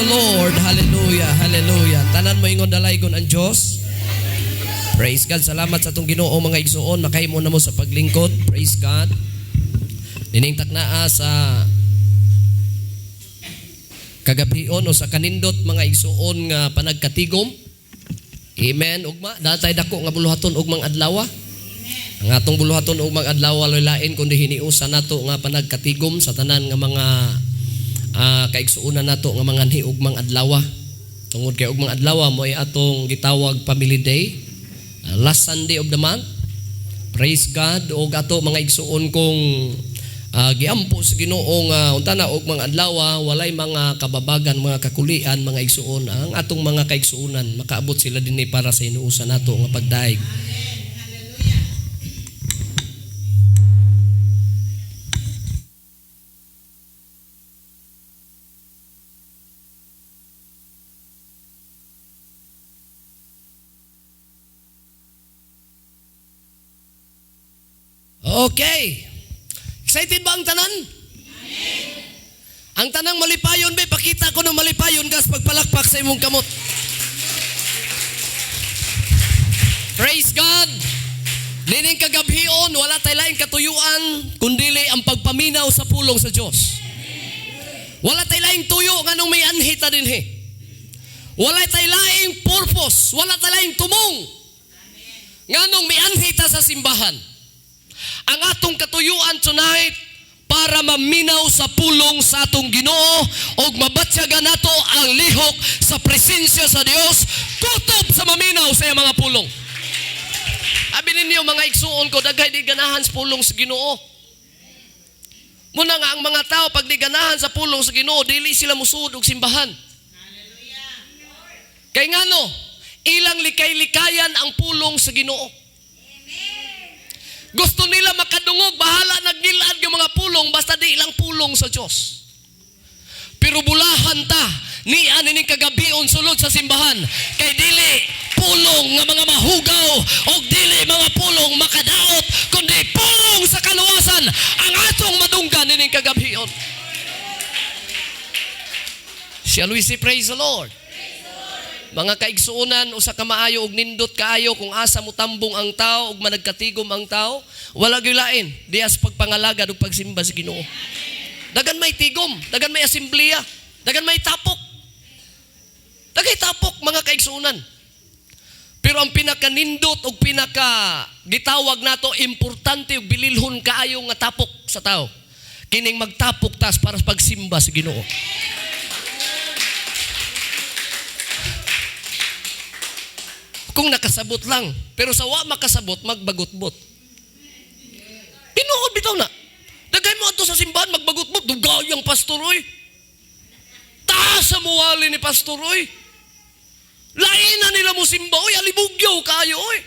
Lord. Hallelujah, hallelujah. Tanan mo ingon dalaygon ang Dios. Praise God. Salamat sa atong Ginoo, mga igsuon. Makahimo na mo sa paglingkod. Praise God. Nining taknaa sa kagabion o sa kanindot, mga igsuon, nga panagkatigom. Amen. Ugma, datay dako nga buluhaton ugmang adlaw. Ang atong buluhaton ugmang adlaw walay lain kundi hiniusa nato nga panagkatigom sa tanan nga mga kaigsuonan nato nga mga ugmang adlaw. Tungod kay ugmang adlaw mo ay atong gitawag Family Day, last Sunday of the month. Praise God. Og ato, mga igsuon, kung giampo sa Ginoo nga unta na ugmang adlaw walay mga kababagan, mga kakulian, mga igsuon, ang atong mga kaigsuonan makaabot sila dinhi para sa hinuusan nato nga pagdaig. Okay. Excited ba ang tanan? Ang tanang malipayon ba? Pakita ko ng malipayon gas pagpalakpak sa imong kamot. Praise God! Nining kagabhion, wala tay laing katuyuan kundili ang pagpaminaw sa pulong sa Dios. Wala tay laing tuyo nganong may anhi ta dinhi. Wala tay laing purpose, wala tay laing tumong nganong may anhi ta sa simbahan. Ang atong katuyuan tonight para maminaw sa pulong sa atong Ginoo og mabatyagan nato ang lihok sa presensya sa Dios kutob sa maminaw sa iyang mga pulong. Abi ninyo, mga igsuon ko, daghay di ganahan sa pulong sa Ginoo. Muna nga ang mga tao pag di ganahan sa pulong sa Ginoo, dili sila musuod og simbahan. Kay ngano, ilang likay-likayan ang pulong sa Ginoo. Gusto nila makadungog, bahala nagilad yung mga pulong, basta di ilang pulong sa Diyos. Pero bulahan ta, niya nining kagabion sulod sa simbahan, kay dili pulong nga mga mahugaw, o dili mga pulong makadaot, kundi pulong sa kaluwasan ang atong madunggan nining kagabion. Shall we say praise the Lord? Mga kaigsuonan, usa ka maayo og nindot kaayo kung asa mo tambong ang tao ug managkatigom ang tao, wala gyud lain diya sa pagpangalagad ug pagsimba sa Ginoo. Dagan may tigom, dagan may asembleya, dagan may tapok. Dagay tapok, mga kaigsuonan. Pero ang pinakanindot og pinaka gitawag nato importante ug bililhon kaayo nga tapok sa tao, kining magtapok tas para sa pagsimba sa Ginoo. Kung nakasabot lang, pero sa wa makasabot, magbagutbot. Tinuod bitaw na. Dagay mo adto sa simbahan, magbagutbot, dugayang pastor oy. Taas sa muwali ni pastor oy. Lain na nila mo simba oy, alibugyaw kayo oy.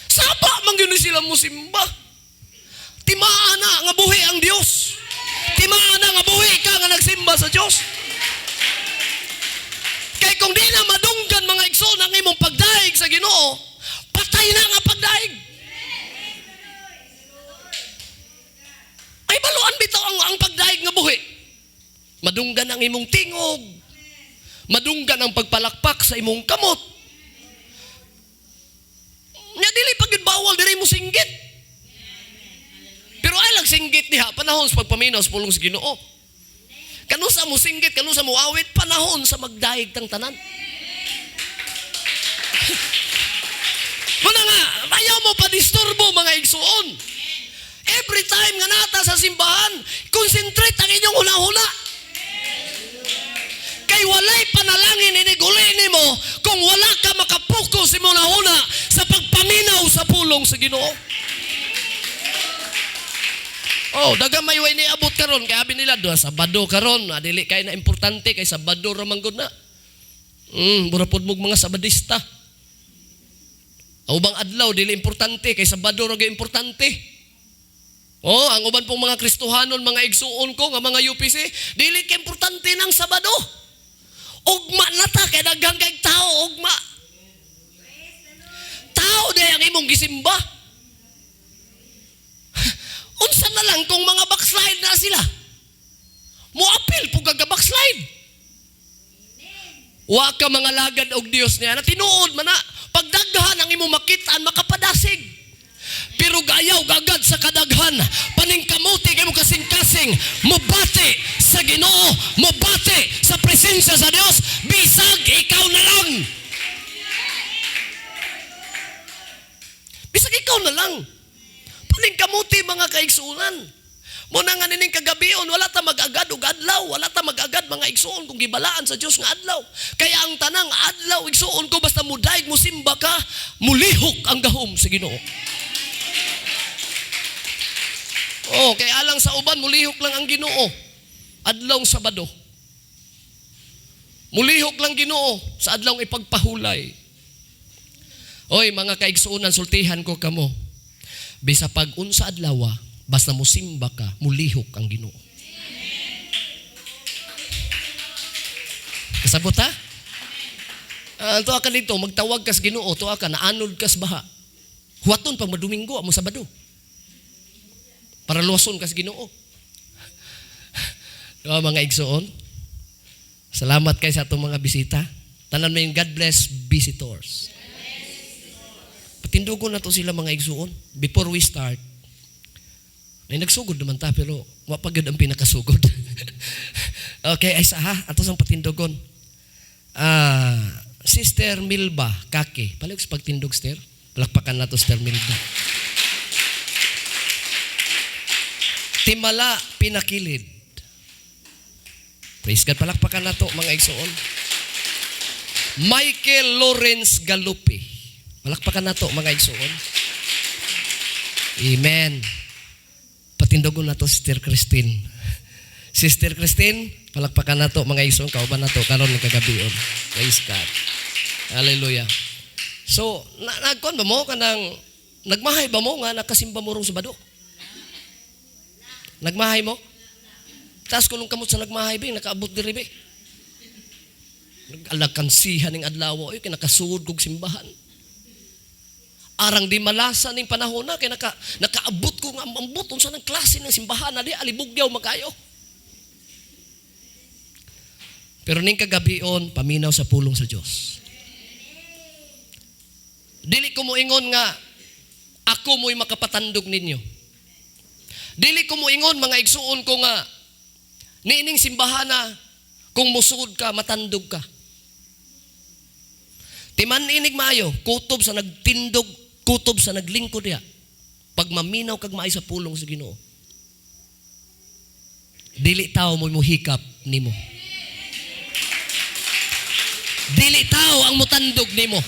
Saba man gyud ni sila mo simba. Timaa na nga buhi ang Dios. Timaa na nga buhi ka nga nagsimba sa Dios. Kay kung di na madunggan, mga igsoon, ang imong pagdaig sa Ginoo, patay na nga pagdaig. Ay baluan bitaw ang pagdaig nga buhi. Madunggan ang imong tingog. Madunggan ang pagpalakpak sa imong kamot. Nya dili pa gyud bawal diri mo singgit. Pero ay lang singgit diha panahon sa pagpaminaw sa pulong sa Ginoo. Kanusa mo singgit, kanusa mo awit, panahon sa magdaig tang tanan. Muna nga, ayaw mo pa-disturbo, mga igsuon. Every time nga nata sa simbahan, concentrate ang inyong huna-huna. Kay walay panalangin iniguli nimo kung wala ka makapokus imong huna sa pagpaminaw sa pulong sa Ginoo. Oh, daga may way niabot karon kay abi nila duha Sabado karon, dili kay na importante kay Sabado ra man gud na. Mura pud mog mga Sabadista. Ang ubang adlaw dili importante kay Sabado ra gyud importante. Oh, ang uban pong mga Kristohanon, mga igsuon ko nga mga UPC, dili kay importante nang Sabado. Ugma na ta kay daghan kay tao ugma. Tao day ang imong gisimba. Unsa na lang kung mga backslide na sila? Moapil po ka backslide. Wa ka mga lagad og Dios niya. Na tinuod man na, pagdaghan ang imong makitaan, makapadasig. Pero gayaw gagad sa kadaghan, paningkamuti kay mo kasing-kasing, mubati sa Ginoo, mubati sa presensya sa Dios, bisag ikaw na lang. Bisag ikaw na lang. Paningkamuti, mga kaigsunan. Muna nga nining kagabion, wala ta mag-agad og adlaw, wala ta mag-agad, mga igsuon, kung gibalaan sa Dios nga adlaw. Kaya ang tanang adlaw, igsuon ko, basta mudaig mo simba ka, mulihok ang gahom sa Ginoo. Oh, kay alang sa uban mulihok lang ang Ginoo. Adlawng Sabado. Mulihok lang Ginoo sa adlawng ipagpahulay. Oy, mga kaigsuonan, sultihan ko kamo. Bisa pag unsa adlaw, basta musimba ka, mulihok ang Ginoo. Kasabot ha? Tuwa ka dito, magtawag kas Ginoo, tuwa ka, naanod kas baha. Huwaton pag madomingo, amo Sabado. Para luwason kas Ginoo. Diba, mga igsoon? Salamat kay sa atong mga bisita. Tanan may God bless visitors. Patindugon na to sila, mga igsoon. Before we start, ay nagsugod naman ta, pero wa pa gyud ang pinakasugod. Okay, ay sa ha, ato sang patindugon. Sister Milba Kaki. Palihog sa pagtindog, Sister. Palakpakan na to, Sister Milba. Timala Pinakilid. Praise God. Palakpakan na to, mga igsoon. Michael Lawrence Galupi. Palakpakan na to, mga igsoon. Amen. Patindugon na to, Sister Christine. Sister Christine, palakpakan na to, mga igsoon. Kauban na to, karon ni kagabion. Praise God. Hallelujah. So, nagkuan ba mo kanang nagmahay ba mo nga nakasimba mo rong Sabado? Nagmahay mo? Taas ko nung kamot sa nagmahay ba, nakaabot diri ba. Nag-alakansihan ning adlaw, oy, kay nakasugod kog simbahan. Arang di malasa ning panahon na, kay nakaabot ko nga ambot unsa nang klase ng simbahan na di alibugyaw makayo. Pero ning kagabion, paminaw sa pulong sa Dios. Dili ko moingon nga ako mo'y makapatandog ninyo. Dili ko moingon, mga igsuon ko, nga niining simbahan na kung musugod ka, matandog ka. Timan inig maayo, kutob sa nagtindog, kutob sa naglingkod diha. Pag maminaw kag maay sa pulong sa Ginoo. Dili tao mo'y muhikap nimo. Dili tao ang mutandog nimo.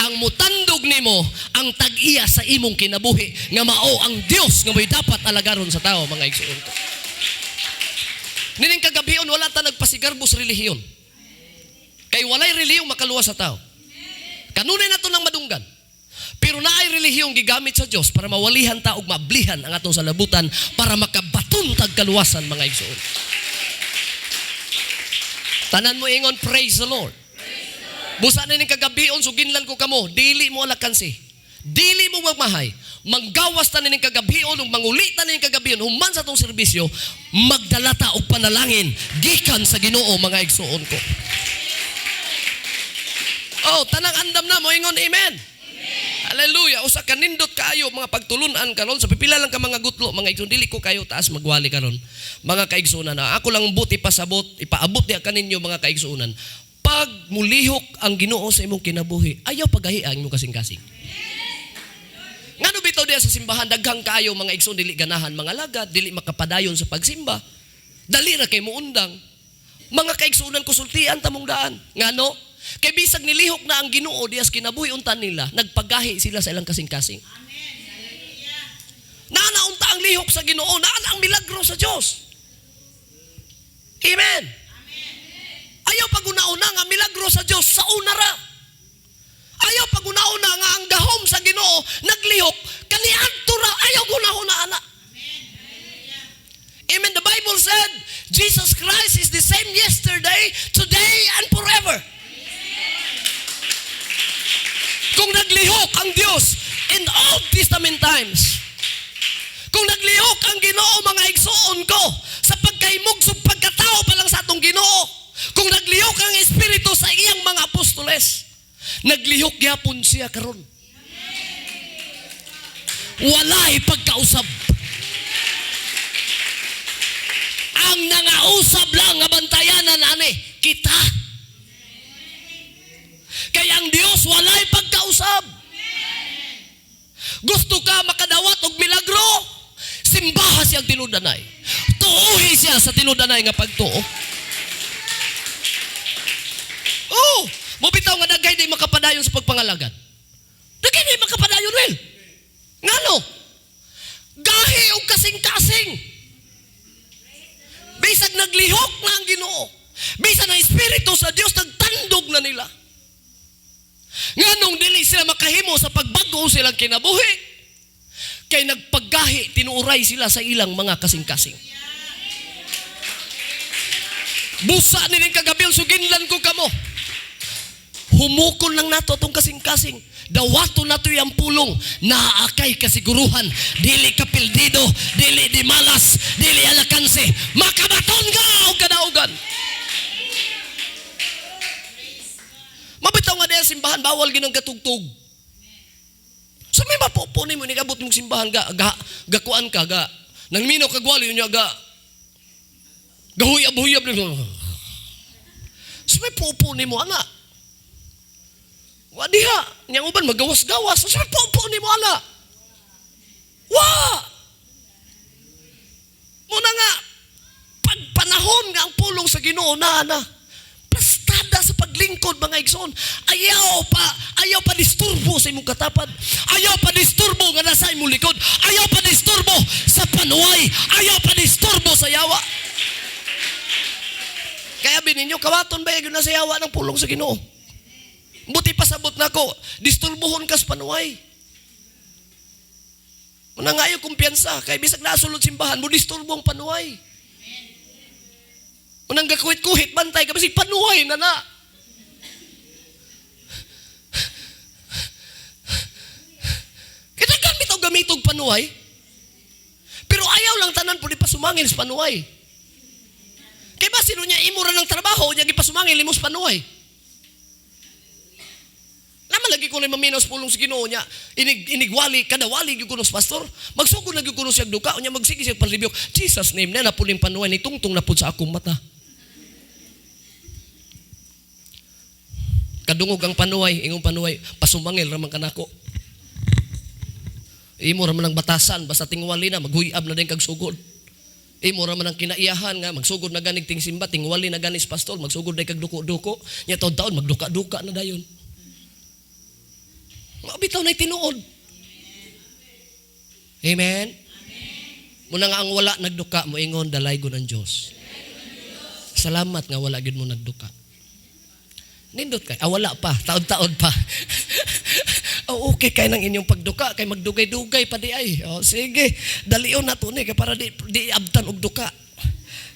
Ang mutandog nimo ang tag-iya sa imong kinabuhi nga mao ang Dios nga mo'y dapat alagaron sa tao, mga igsuon ko. Nining kagabion wala ta nagpasigarbo sa relihiyon. Kay walay relihiyong makaluwas sa tao. Kanunay nato nang madunggan. Pero naay relihiyong gigamit sa Dios para mawalihan ta og maablihan ang atong salabutan para makabaton tag kaluwasan, mga igsuon. Tanan mo ingon, praise the Lord. Busa na ning kagabion, suginlan ko kamo, dili mo alakansi. Dili mo magmahay. Manggawas ta ning kagabion, ug mangulita ning kagabion, human sa atong serbisyo, magdala ta og panalangin gikan sa Ginoo, mga igsuon ko. Oh, tanang andam na mo ingon amen. Hallelujah. Usa ka nindot kaayo mga pagtulun-an karon sa pipila lang ka mga gutlo, mga igsoon, dili ko kayo taas magwali karon. Mga kaigsuonan, ako lang buti pasabot, ipaabot diha kaninyo, mga kaigsuonan. Pag mulihok ang Ginoo sa imong kinabuhi, ayaw pagahi ang imong kasing-kasing. Ngano bitaw diha sa simbahan daghang kaayo mga igsoon dili ganahan mga lagad, dili makapadayon sa pagsimba. Dali ra kay muundang. Mga kaigsuonan, kusultian tamong daan. Ngano? Kay bisag nilihok na ang Ginoo diha sa kinabuhi unta nila, nagpagahi sila sa ilang kasing-kasing. Naa na unta ang lihok sa Ginoo, naa na ang milagro sa Dios. Amen. Ayaw pag-una-una nga milagro sa Dios sa una ra. Ayaw pag-una-una nga ang gahom sa Ginoo naglihok kaniadto ra, ayaw guna-una ana. Amen. The Bible said Jesus Christ is the same yesterday, today, and forever. Kung naglihok ang Dios in Old Testament times, kung naglihok ang Ginoo, mga igsoon ko, sa pagkahimog sa pagkatao pa lang sa atong Ginoo, kung naglihok mga apostoles. Naglihok gyapon siya karon. Walay pagkausab. Ang nangausab lang nga bantayanan ani kita. Kaya ang Dios walay pagkausab. Gusto ka makadawat og milagro? Simbaha siyang tinud-anay. Tuuhi siya sa tinud-anay nga pagtuo. Oh, mobitaw nga daghay di makapadayon sa pagpangalagad. Daghay di makapadayon, well. Ngano? Gahi og kasing-kasing. Bisag naglihok na ang Ginoo. Bisan ang Espiritu sa Dios nagtandog na nila. Nganong dili sila makahimo sa pagbago silang kinabuhi? Kay nagpaggahi, tinuuray sila sa ilang mga kasing-kasing. Busa nining kagabi, suginlan ko kamo. Humukon lang nato atong kasing-kasing. Dawato nato yung pulong. Naakay kasiguruhan. Dili kapildido, dili di malas, dili alakanse. Makabaton ka o kadaugan. Mabitaw nga diyan simbahan, bawal ginang katugtog. So may mapupunin mo, nigabot mong simbahan, gakuan ka, ga, nang mino kagwali, yun ga, gahuyab-huyab. So may pupunin mo, ana. Wa diha, niyang uban, magawas-gawas. So may pupunin mo, ana. Wa! Muna nga, pagpanahon nga ang pulong sa Ginoo na, ana. Plastada sa paglingkod mga igsoon. Ayaw pa disturbo sa imong katapad. Ayaw pa disturbo nga nasa imong likod. Ayaw pa disturbo sa panuay. Ayaw pa disturbo sa yawa. Kaya bininyo, kawaton ba yun na sa yawa ng pulong sa Ginoo? Buti pasabot na ko, disturbohon kas panuay. Muna nga ayaw kumpiyansa, kay bisag nasulod simbahan, mo disturbo ang panuay. Unang gakuhit-kuhit, bantay ka, bisag panuay na na. Kita gamit o gamitog panuay. Pero ayaw lang tanan po di pasumangil sa panuay. Kaya ba sino niya imo ra ng trabaho, niya gipasumangil imo sa panuay. Naman lagi ko na maminos pulong sa Ginoo niya, inigwali, kadawali gyud kuno sa pastor. Magsugod na gyud kuno siya duka, unya magsige siya panribyo. Jesus name na napuling panuay ni tungtong na pud sa akong mata. Kadungog ang panuay, ingong panuay, pasumangil ra man kanako. Imo ra man ang batasan, basta tingwali na, maghuyab na din kag sugod. Imo ra man ang kinaiyahan nga, magsugod na ganig ting simba, tingwali na ganis pastor, magsugod na kag duko-duko. Nya taon-taon, magduka-duka na dayon. Mabitaw na'y tinuod. Amen? Muna nga ang wala nagduka, moingon, dalaygon ang Diyos. Salamat nga wala gyud mo nagduka. Nindot kay, wala pa, taon-taon pa. Oh, okay kay nang inyong pagduka, kay magdugay-dugay pa di ay. Oh, sige, dalion na to ni kay para di abtan og duka.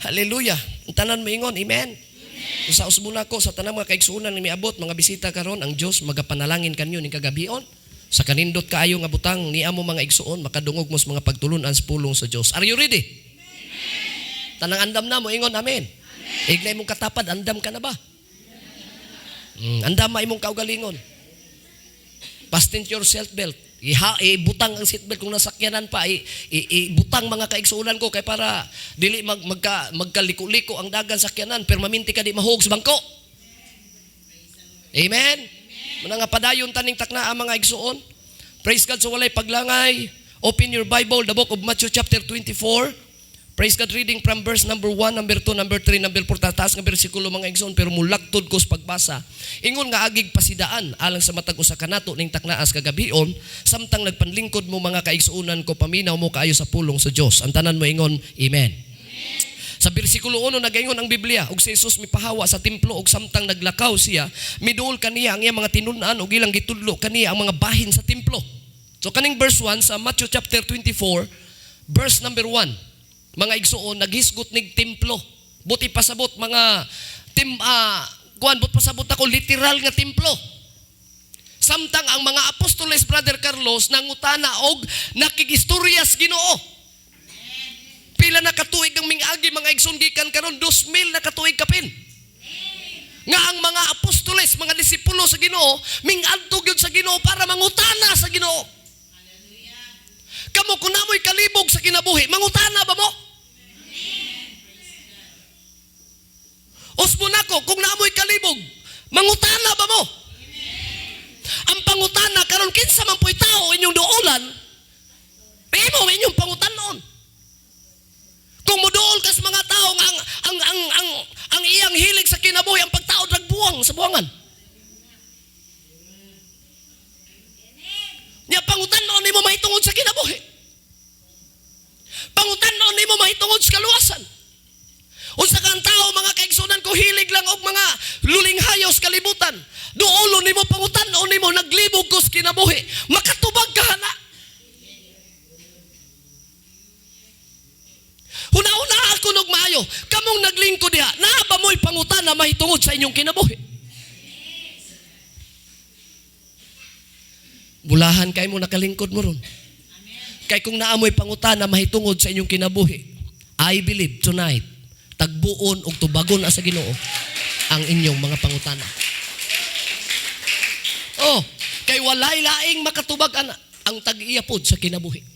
Hallelujah. Ang tanan moingon, amen. Sa usbon nako sa tanang mga kaigsuonan nga miabot, mga bisita karon, ang Dios magapanalangin kanyo ning kagabion. Sa kanindot kaayo nga butang niya mo mga igsuon, makadungog mo sa mga pagtulun-an sa pulong sa Dios. Are you ready? Amen. Tanang andam na mo ingon, amen. Amen. Ignay mong katapad, andam ka na ba? Andam ma imong kaugalingon. Fasten your seatbelt. Ibutang ang seatbelt kung nasakyanan pa, ibutang mga kaigsuonan ko kay para dili magkaliko-liko ang dagan sakyanan, permanente ka di mahug sa bangko. Amen. Muna nga padayon taning takna ang mga igsuon. Praise God sa walay paglangay. Open your Bible, the book of Matthew chapter 24. Praise God, reading from verse number 1, number 2, number 3, number 4, tataas nga bersikulo mga igsoon, pero mulagtod ko sa pagbasa. Ingon nga agig pasidaan alang sa matag usa kanato ning taknaas kagabion, samtang nagpanlingkod mo mga kaigsuonan ko, paminaw mo kaayo sa pulong sa Dios. Ang tanan mo ingon, amen. Sa bersikulo 1 nagaingon ang Biblia, ug si Jesus mipahawa sa templo ug samtang naglakaw siya, miduol kaniya ang iyang mga tinun-an ug ilang gitudlo kaniya ang mga bahin sa templo. So kaning verse 1 sa Matthew chapter 24, verse number 1. Mga igsuon, naghisgot nig templo. Buti pasabot mga kuan, but pasabot ako literal nga templo. Samtang ang mga apostoles, Brother Carlos, nangutana og nakigistorya sa Ginoo. Pila na katuig ang mingagi mga igsoon gikan karon, 2,000 na katuig kapin. Nga ang mga apostoles, mga disipulo sa Ginoo, mingadto gyud sa Ginoo para mangutana sa Ginoo. Kamo, kung namoy kalibog sa kinabuhi, mangutana ba mo? Usbon ako, kung naamoy kalibog, mangutana ba mo? Ang pangutana karon, kinsa man po'y tao inyong duolan, imo inyong pangutanon. Kung moduol kas mga tao nga ang iyang hilig sa kinabuhi ang pagtaod rag buwang sa buwangan. Nya pangutanon nimo mahitungod sa kinabuhi. Pangutanon nimo mahitungod sa kaluwasan. Unsa kang tao, mga kaigsunan ko, hilig lang og mga lulinghayos kalibutan. Duolo nimo, pangutanon nimo, naglibog ko sa kinabuhi. Makatubag ka na. Huna-huna ako nog maayo. Kamong naglingkod diha, naa ba mo'y pangutana mahitungod sa inyong kinabuhi? Bulahan kay mo nakalingkod mo ron. Kay kung naa mo'y pangutana mahitungod sa inyong kinabuhi, I believe tonight, tagbuon og tubagon sa Ginoo ang inyong mga pangutana. Oh, kay walay laing makatubag ana ang tag-iya pod sa kinabuhi.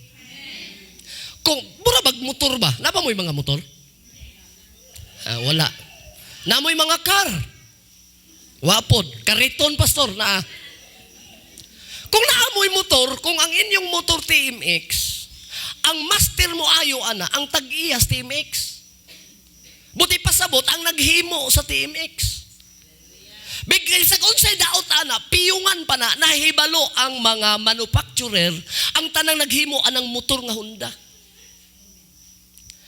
Kung mura bag motor ba? Napa mo'y mga motor? Ah, wala. Na mo'y mga car. Wapod. Kariton, pastor, na. Kung naa mo'y motor, kung ang inyong motor TMX, ang master mo ayo ana, ang tag-iya sa TMX. Buti pasabot ang naghimo sa TMX. Bigay sa unsay daot ana, piyungan pa na, nahibalo ang mga manufacturer, ang tanang naghimo anang motor nga Honda.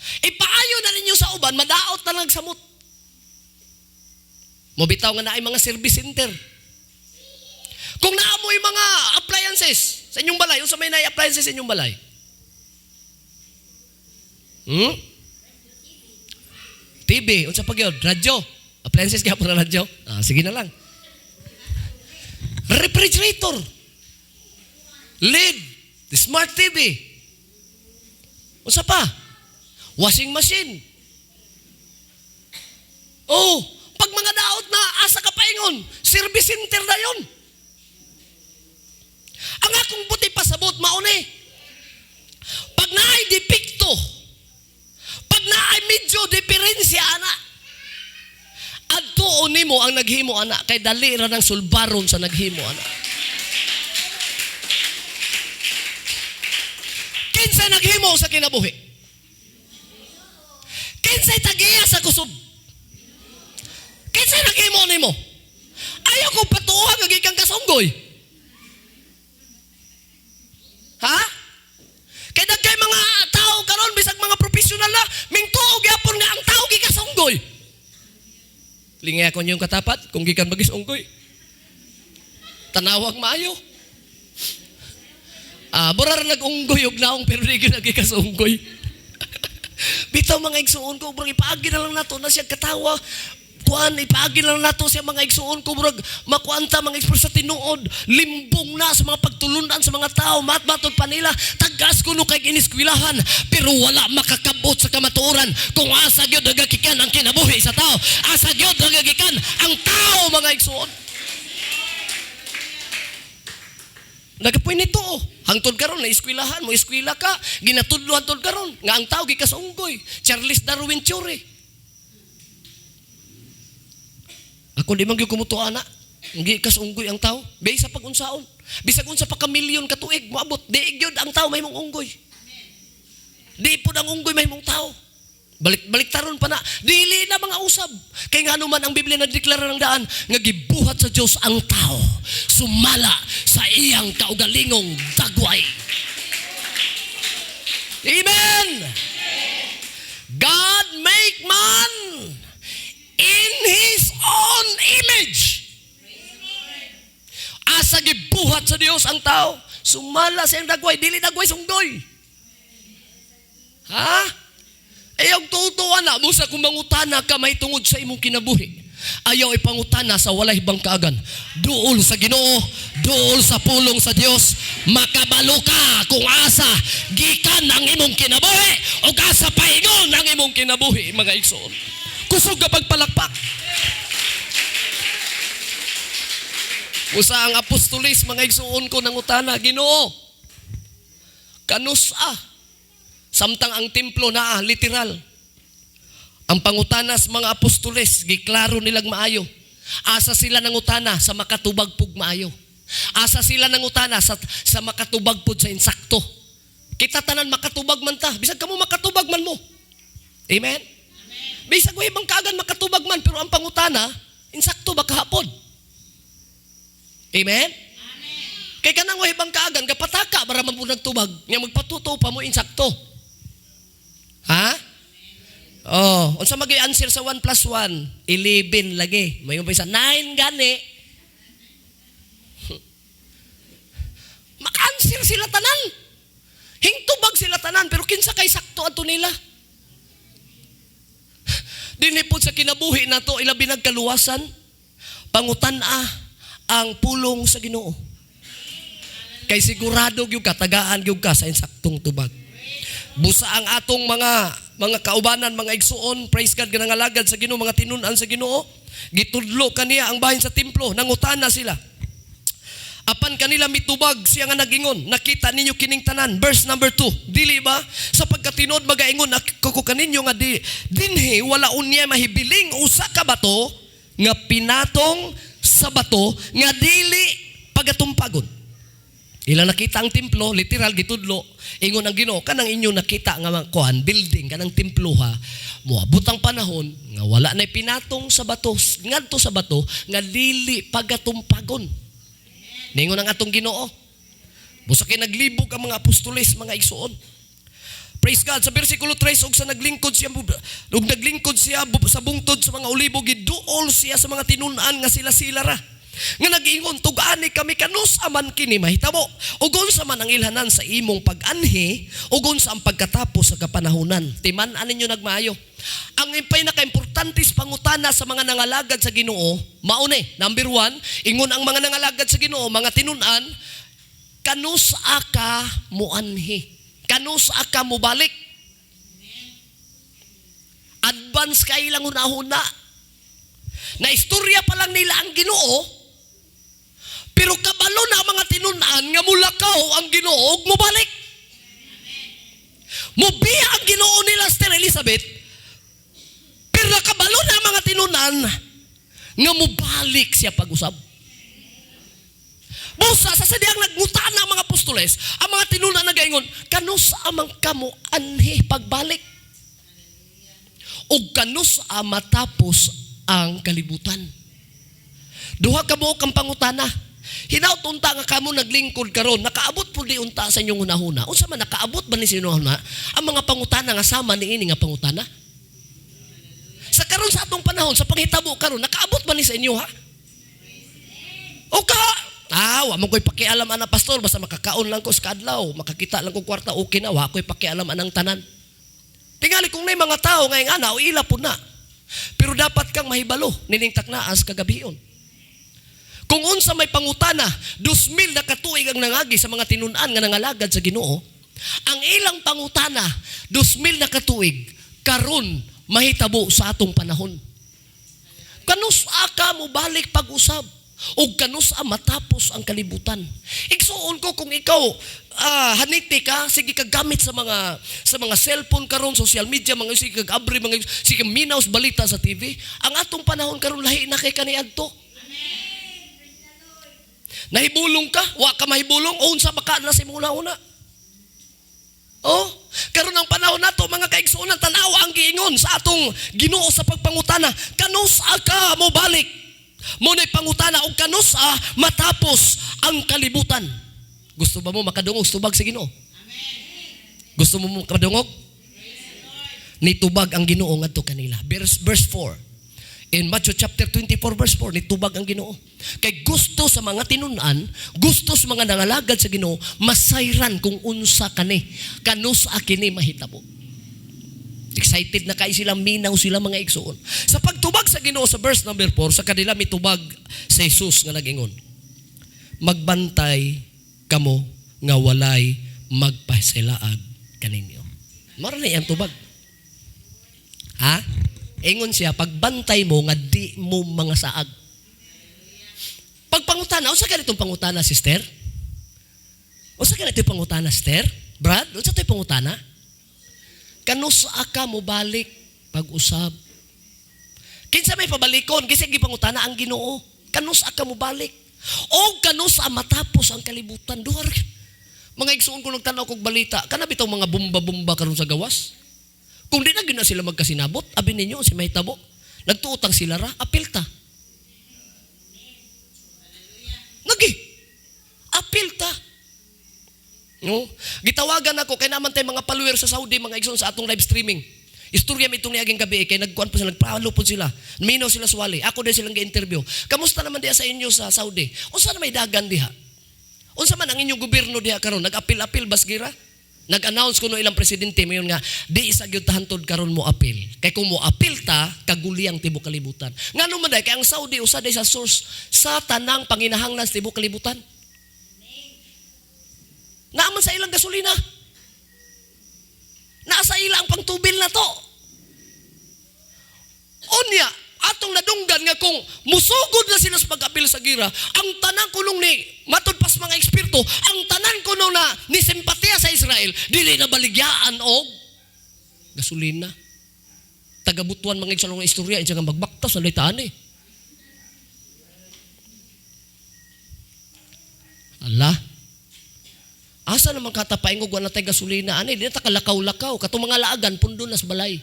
Ipaayo na ninyo sa uban, madaot na lang samot. Mobitaw nga naay mga service center. Kung naamoy mga appliances sa inyong balay, unsa may naay appliances sa inyong balay? TV, unsa pa gyud? Radyo. Appliances gyapon na radyo. Ah, sige na lang. Refrigerator. LED, smart TV. Unsa pa? Washing machine. Oh, pag mga daot na asa ka paingon, service center na yon. Ang akong buti pasabot mauni. Pag naay depekto, pag naay medyo diferensya ana, adtuon nimo ang naghimo ana, kay dali ra nang sulbaron sa naghimo ana. Kinsa naghimo sa kinabuhi? Kinsay tagiya sa kusog? Kinsay naghimo nimo? Ayaw ko patuha nga gikan kasunggoy. Ha? Kay dagkay mga tao karon bisag mga profesional na mingtuo gyapon nga ang tao gikasunggoy. Lingay ako niyong katapat kung gikan magisunggoy. Tanawag maayo. Ah, bura ra nag-unggoy og naong pero di gyud nagikasunggoy. Bitaw mga igsuon ko, murag ipaagi na lang nato na siya katawa. Kuan, ipaagi na lang nato siya mga igsuon ko, murag makuanta mga igsuon sa tinuod, limbong na sa mga pagtulunan sa mga tao, matmatod pa nila, tagas kuno kay iniskwilahan, pero wala makakabot sa kamatuoran kung asa gyud nagagikan ang kinabuhi sa tao, asa gyud nagagikan ang tao mga igsuon. Nagapoy nito, oh. Hangtod karon na eskwilahan mo, eskwela ka, ginatudlo hangtod karon nga ang tao gikasunggoy. Charles Darwin theory. Ako di man gyud kumutuo ana. Gikasunggoy ang tao. Bisa pag unsaon. Bisag unsa pa ka milyon ka tuig moabot, di gyud ang tao mahimong unggoy. Di pud ang unggoy mahimong tao. Balik-balik taron pa na. Dili na mga usab. Kay ngano man ang Biblia nagdeklara ng daan nga gibuhat sa Dios ang tao sumala sa iyang kaugalingong dagway. Amen. God make man in His own image. Asa gibuhat sa Dios ang tao sumala sa iyang dagway, dili dagway sunggoy. Ha? Ayaw tutuwa na mo sa kung mangutana ka may tungod sa imong kinabuhi. Ayaw ipangutana sa walay bangkaagan. Duol sa Ginoo, duol sa pulong sa Dios, makabalo ka kung asa gikan ang imong kinabuhi o asa paingon ang imong kinabuhi, mga igsoon. Kusog ka pagpalakpak. Usa ang apostolis, mga igsuon ko, nangutana, "Ginoo, kanus-a?" Samtang ang templo naa, literal. Ang pangutanas mga apostoles, giklaro nilang maayo. Asa sila nangutana? Sa makatubag pug maayo. Asa sila nangutana? Sa makatubag pud sa insakto. Kita tanan makatubag man ta. Bisag kamo makatubag man mo. Amen? Bisag way bangkagan makatubag man, pero ang pangutana, insakto ba kahapon? Amen? Kay kanang way bangkagan, gapataka para man po nagtubag, nya magpatuto pa mo insakto. Ha? Oh, unsa magay answer sa 1 plus 1? 11 lagi. May pa isa 9 gani. Maka-answer sila tanan. Hingtubag sila tanan, pero kinsa kay sakto adto nila? Dinhi pod sa kinabuhi nato, ilabi nagkaluwasan, pangutan-a ang pulong sa Ginoo. Kay sigurado gyud ka, tagaan gyud ka sa insaktong tubag. Busa ang atong mga kaubanan, mga igsuon, praise God, nga sa Ginoo, mga tinun-an sa Ginoo, gitudlo kaniya ang bahin sa templo, nangutana sila. Apan kanila mitubag siya nga nagingon, "Nakita ninyo kining tanan." Verse number 2, dili ba? "Sa pagkatinod magaingon ako kaninyo nga di, dinhi wala unya mahibiling usa ka bato nga pinatong sa bato nga dili pagatumpagon." Ilang nakita ang templo, literal gitudlo, ingon ang Ginoo, "Kanang inyo nakita nga mga kuan building, kanang templo ha, moabot ang panahon nga wala na pinatong sa bato ngadto sa bato nga dili pagatumpagon." Ningon ang atong Ginoo. Busa kay naglibog ang mga apostoles, mga igsuon. Praise God. Sa versikulo 3, ug naglingkod siya sa bungtod sa mga olibo, giduol siya sa mga tinun-an nga sila-sila ra. Nga nag-ingon, "Tug-ani kami kanus-a man kini mahitabo? Ug unsa man ang ilhanan sa imong pag-anhi, ug unsa ang pagkatapos sa kapanahunan?" Timan-an ninyo nagmaayo. Ang pinaka-importante sa pangutana sa mga nangalagad sa Ginoo, maune, number 1, ingon ang mga nangalagad sa Ginoo, mga tinun-an, kanus-a ka muanhi? Kanus-a ka mubalik? Advance kay lang hunahuna. Na istorya pa lang nila ang Ginoo, pero kabalo na ang mga tinun-an nga mulakaw ang Ginoo ug mubalik. Mubiya ang Ginoo nila Sister Elizabeth, pero nakabalo na ang mga tinun-an nga mubalik siya pag-usab. Busa sa sadyang nagmutaan ang mga apostoles, ang mga tinun-an nagaingon, "Kanus-a man kamo anhi pagbalik? Ug kanus-a matapos ang kalibutan?" Duha ka buok ang pangutana. Hinaut unta nga kamo naglingkod karon, nakaabot pud di unta sa inyong hunahuna. Unsa man, nakaabot ba ni sa inyong hunahuna ang mga pangutana nga sama niini nga pangutana? Sa karon sa atong panahon, sa panghitabo karon, nakaabot ba ni sa inyo ha? O ka, wa man ko'y pakialam ana, pastor, basta makakaon lang ko sa kadlaw, makakita lang ko kwarta, okay na, wa ko'y pakialam anang tanan. Tingali kung nay mga tao ngayong ana, o ila po na. Pero dapat kang mahibalo, nining taknaas kagabion. Kung unsa may pangutana, 2,000 na katuig ang nangagi sa mga tinun-an nga nangalagad sa Ginoo, ang ilang pangutana, 2,000 na katuig, karon mahitabo sa atong panahon. Kanus-a ka mo balik pag-usab? O kanus-a matapos ang kalibutan? Igsuon ko, kung ikaw haniti ka, sige ka gamit sa mga cellphone karon, social media, mga sige kag abri, mga sige minaw sa balita sa TV. Ang atong panahon karon lahi na kay kaniadto. Nahibulong ka, wa ka mahibulong, o unsa ba ka na sa imong una? Oh, karon ang panahon nato mga kaigsuonan, tan-awa ang giingon sa atong Ginoo sa pagpangutana, kanus-a ka mo balik? Mo na'y pangutana og kanus-a matapos ang kalibutan. Gusto ba mo makadungog tubag sa Ginoo? Gusto mo makadungog? Nitubag ang Ginoo ngadto kanila. Verse 4. In Matthew chapter 24 verse 4, nitubag ang Ginoo. Kay gusto sa mga tinun-an, gusto sa mga nangalagad sa Ginoo, masayran kung unsa kani, kanus-a kini mahitabo. Excited na kay sila, minaw sila mga igsuon. Sa pagtubag sa Ginoo sa verse number 4, sa kanila mitubag sa Jesus nga nagingon, "Magbantay kamo nga walay magpasilaag kaninyo." Mara na iyang tubag. Ha? Ingon siya, pagbantay mo nga di mo mga saag. Pagpangutana, unsa ganitong pangutana, sister? Unsa ganito pangutana, sister? Brad, unsa to'y pangutana? Kanus-a ka mobalik pag-usab? Kinsa may pabalikon? Kasi gipangutana ang Ginoo. Kanus-a ka mobalik? O kanus-a matapos ang kalibutan? Duha ra. Mga igsuon ko, nagtanaw kog balita, kana bitaw mga bomba-bomba karon sa gawas? Kung di na gyud na sila magkasinabot, abi ninyo si mahitabo. Nagtuotang sila ra, apil ta. Nagi. Apil ta. No? Gitawagan ako kay naman tay mga follower sa Saudi, mga igsoon, sa atong live streaming. Istorya mi itong niaging gabi kay nagkuan pa sila, nagpalo po sila. Minaw sila suwali. Ako din silang gi-interview. Kamusta naman diha sa inyo sa Saudi? Unsa na may dagan diha? Unsa man ang inyong gobyerno diha karon? Nag-apil-apil basgira? Nag-announce kuno ilang presidente mayon nga di isa gyud ta hantod karon mo apil. Kay kung mo apil ta, kaguliyang tibuok kalibutan. Ngano man day kay ang Saudi usa day sa source sa tanang panginahanglan sa tibuok kalibutan. Naa man sa ilang gasolina. Naa sa ila ang pangtubil na to. Unya, atong nadunggan nga kung musugod na sila sa pag-apil sa gira, ang tanan kunong ni, matud pas mga eksperto, ang tanan kuno na ni simpatiya sa Israel, dili na baligyaan og gasolina. Tagabutuan mga igsoon nga istorya, insa nga magbaktas sa litaan eh. Ala. Asa naman katapaingog wala tay gasolina ani, di na ta kalakaw-lakaw katong mga laagan pundo nas balay.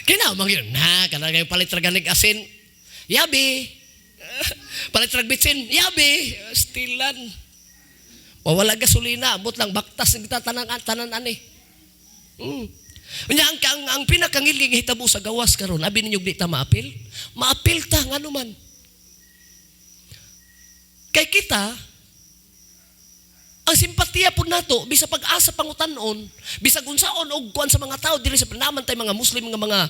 Kina man gyud na kana kay palit ra ganig asin. Yabi. Palit ra bitsin, yabi, stilan. Wala gasolina, abot lang baktas ng tanan tanan ani. Unya ang pinakangilging hitabo sa gawas karon, abi ninyo di ta maapil? Maapil ta ngano man. Kay kita ang simpatiya po nato bisa pag-asa pangutanon, bisag unsaon og kuan sa mga tao diri sa naman tay mga Muslim nga mga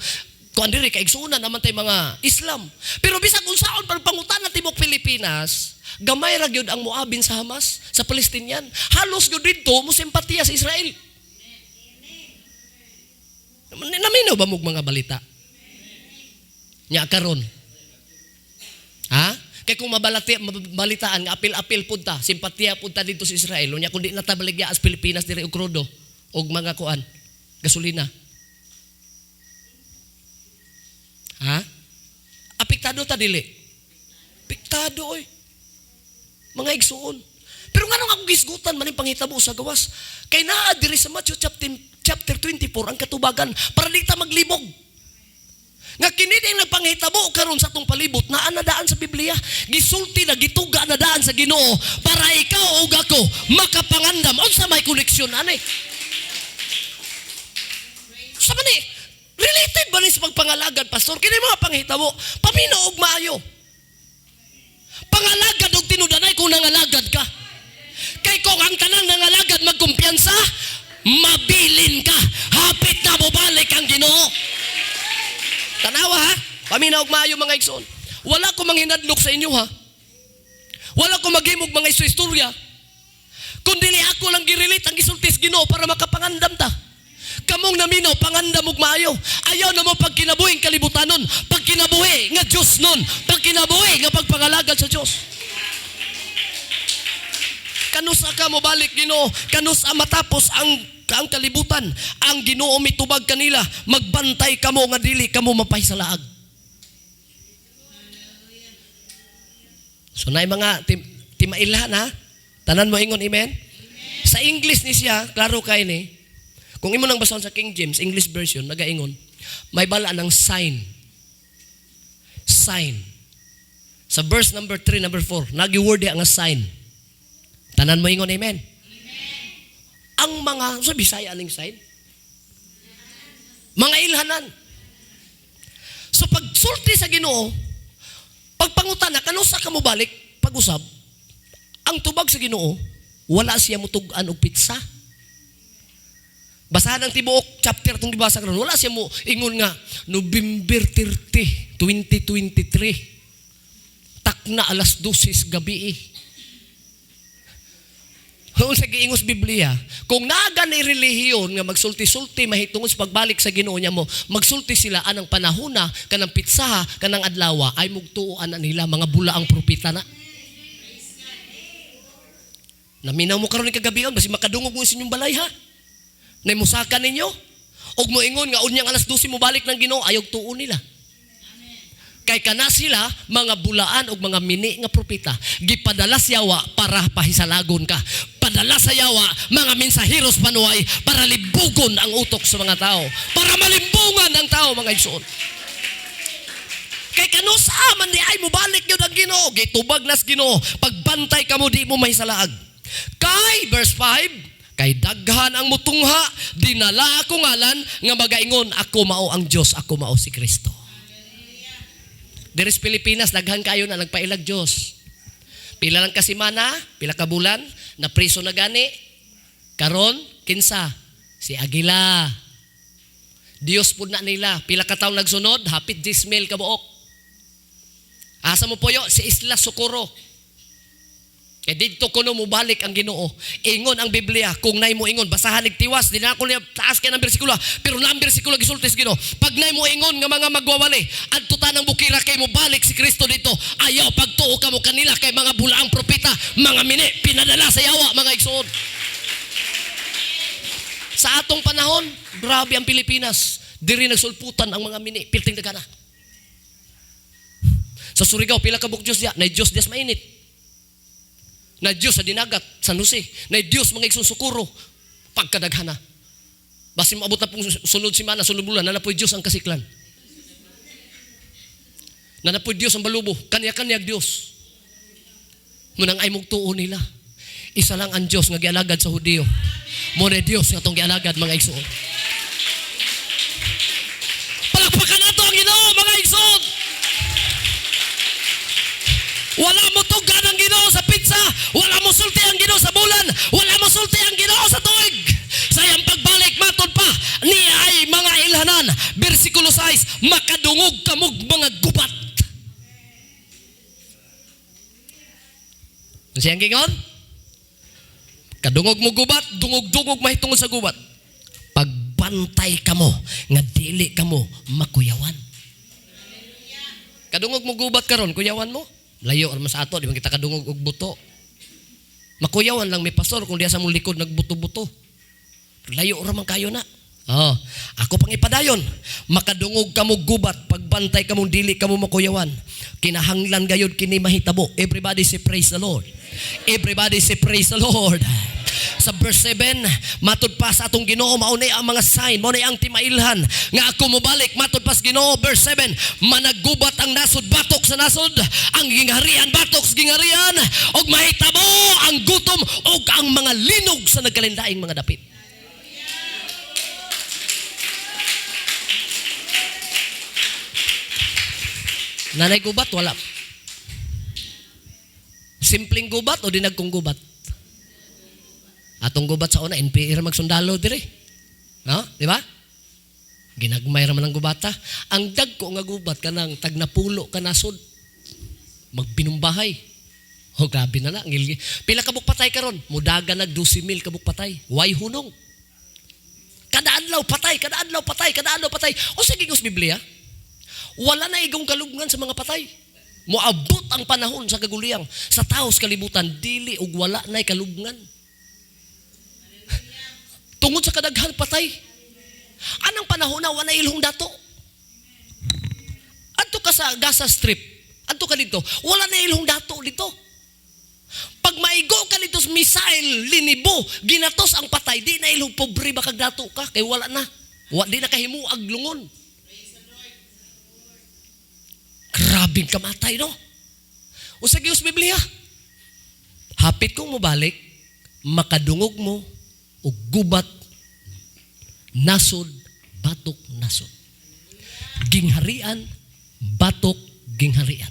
kuan diri kay igsuonan naman tay mga Islam. Pero bisag unsaon pag pangutana tibuok Pilipinas, gamay ra gyud ang moabin sa Hamas, sa Palestinian. Halos gyud didto mo simpatiya sa Israel. Naminaw ba mog mga balita? Nya karon. Ha? Kay kung mabalitaan nga apil-apil pud ta, simpatiya pud ta dito sa Israel, unya kun di na ta baligya as Pilipinas diri og krudo og mga kuan, gasolina. Ha? Apektado ta dili? Apektado oy. Mga igsuon. Pero nganong akong gisgutan man panghitabo sa gawas? Kay naa diri sa Matthew chapter 24 ang katubagan para di ta maglibog. Nga kini ang nagpanghitabo karon sa atong palibot, naa na daan sa Biblia. Gisulti na gituga na daan sa Ginoo para ikaw ug ako makapangandam unsa may koneksyon ani. Sa man ni related ba ni sa pagpangalagad, pastor? Kini mga panghitabo, paminaw og maayo. Pangalagad og tinudanay kung nangalagad ka. Kay kung ang tanan nangalagad magkumpiyansa, mabilin ka. Hapit na mobalik ang Ginoo. Tanawa ha, paminaw og maayo mga igsoon. Wala ko manghinadlok sa inyo ha. Wala ko maghimog mga istorya. Kundi ni ako lang girelate ang gisulti sa Ginoo para makapangandam ta. Kamong naminaw, pangandam og maayo. Ayaw na mo pagkinabuhi ang kalibutanon, pagkinabuhi nga Diyos nun, pagkinabuhi nga pagpangalagad sa Diyos. Kanusa ka mo balik Ginoo, kanusa matapos ang kalibutan, ang Ginoo mitubag kanila, magbantay kamo nga dili kamo mapahisalaag. So naay mga timailhan ha, tanan mo ingon amen? Sa English ni siya, klaro kay ni. Kung imo nang basahon sa King James English version, nagaingon, may bala ng sign. Sign. Sa verse number 3, number 4, nagi-word nga sign. Tanan mo ingon amen? Ang mga, sa Bisaya aning sign? Mga ilhanan. So pagsulti sa Ginoo, pagpangutana, kanusa ka mo balik, pag-usab, ang tubag sa Ginoo, wala siya mutug-an og pitsa. Basahan ang tibuok chapter itong gibasa karon, wala siya mo ingon nga November 30, 2023. Takna alas 12 gabi. Kung sa giingos Biblia, kung naga ni relihiyon nga magsulti-sulti mahitungod sa pagbalik sa Ginoo niya mo, magsulti sila anang panahona, kanang pitsaha, kanang adlawa, ay mugtuo ana nila mga bulaang propeta na. Naminaw mo karon ni kagabion, basi makadungog mo sa inyong balay ha. Nay musaka ninyo. Og moingon nga unyang alas 12 mo balik ng Ginoo, ayog tuo nila. Kay kana sila mga bulaan og mga mini nga propeta. Gipadala sa yawa para pahisalagon ka. Padala sa yawa mga mensaheros panuay para libugon ang utok sa mga tao. Para malimbungan ang tao, mga igsoon. Kay kanusa man di ay mobalik yun ang Ginoo. Gitubag nas Ginoo. Pagbantay kamo di mo mahisalaag. Kay verse 5, kay daghan ang mutungha, dinala ako ngalan nga magaingon ako mao ang Dios, ako mao si Kristo. Diri sa Pilipinas, daghan kayo na nagpailag Dios. Pila lang ka semana, pila ka bulan, na priso na gani. Karon, kinsa? Si Aguila. Dios pud na nila. Pila ka taon nagsunod, hapit 10 mil kabuok. Asa mo puyo? Si Isla Socorro. Kay didto kuno mobalik ang Ginoo. Ingon ang Biblia, kung nay mo ingon, basahan ig tiwas, di na ako niya taas kay ng bersikulo, pero na ang bersikulo gisulti sa Ginoo. Pag nay mo ingon nga mga magwawali, adto tanang bukira kay mobalik si Kristo dito. Ayaw pagtuo kamo kanila kay mga bulaang propeta, mga mini pinadala sa yawa, mga igsoon. Sa atong panahon, grabe ang Pilipinas. Diri nagsulputan ang mga mini, pilting dagana. Sa Surigao, pila ka buok Diyos diya, nay Diyos diya sa mainit. Na Diyos sa Dinagat, San Jose, na Diyos mga igsoon Socorro, pagkadaghana. Basin maabot na pong sunod semana, sunod bulan, na napoy Diyos ang Kasiklan. Na napoy Diyos ang Balubo, kanya-kanya Diyos. Munang ay mugtuo nila. Isa lang ang Diyos nga gialagad sa Hudiyo. Mo na Diyos nga atong gialagad, mga igsoon. Palakpakan nato ang Ginoo, mga igsoon. Wala mo tuggan ang Ginoo sa petsa, wala mo sulti ang Ginoo sa bulan, wala mo sulti ang Ginoo sa tuig. Sa iyang pagbalik matod pa niya ay mga ilhanan. Bersikulo 6, makadungog kamog mga gubat. Siyang gingon? Kadungog mo gubat, dungog-dungog mahitungod sa gubat. Pagbantay kamo nga dili kamo makuyawan. Kadungog mo gubat karon, kuyawan mo. Layo or mas ato, di man kita kadungog og buto. Makuyawan lang may pastor kung diya sa mong likod nagbuto-buto. Layo ra man kayo na. Oh, ako pang ipadayon. Makadungog kamo gubat, pagbantay kamo dili kamo makuyawan. Kinahanglan gayud kini mahitabo. Everybody say praise the Lord. Everybody say praise the Lord. Sa verse 7, matud pa sa atong Ginoo, mao na ang mga sign, mao na ang timailhan nga ako mobalik, matud pa sa Ginoo. Verse 7, managubat ang nasod batok sa nasod, ang gingharian batok sa gingharian, og mahitabo ang gutom og ang mga linog sa nagkalindaing mga dapit. Nanay gubat, wala. Simpleng gubat o dinagkong gubat? Atong gubat sa una, NPA ra magsundalo dire. No? Di ba? Ginagmay ra man ang gubata. Ang dagko nga gubat kanang tagnapulo ka nasod. Magpinumbahay. Oh, grabe na na. Ngilgi. Pila kabuk patay karon? Mudaga nag 12,000 kabuk patay. Way hunong. Kada adlaw patay, kada adlaw patay, kada adlaw patay. O sa gigos Biblia, wala na igong kalubngan sa mga patay. Moabot ang panahon sa kaguliyang. Sa taos kalibutan, dili ug wala na'y kalubngan. Tungod sa kadaghan patay. Anang panahon na wala ilhong dato. Adto ka sa Gaza Strip, adto ka dito, wala na ilhong dato dito. Pag maigo ka dito sa missile, linibo, ginatos ang patay, di na ilhong pobre ba kag dato ka, kay wala na. Wa, di na kahimuag lungon. Grabing kamatay, no? O sa Diyos Biblia, hapit kong mobalik, makadungog mo, og gubat, nasod, batok, nasod. Gingharian, batok, gingharian.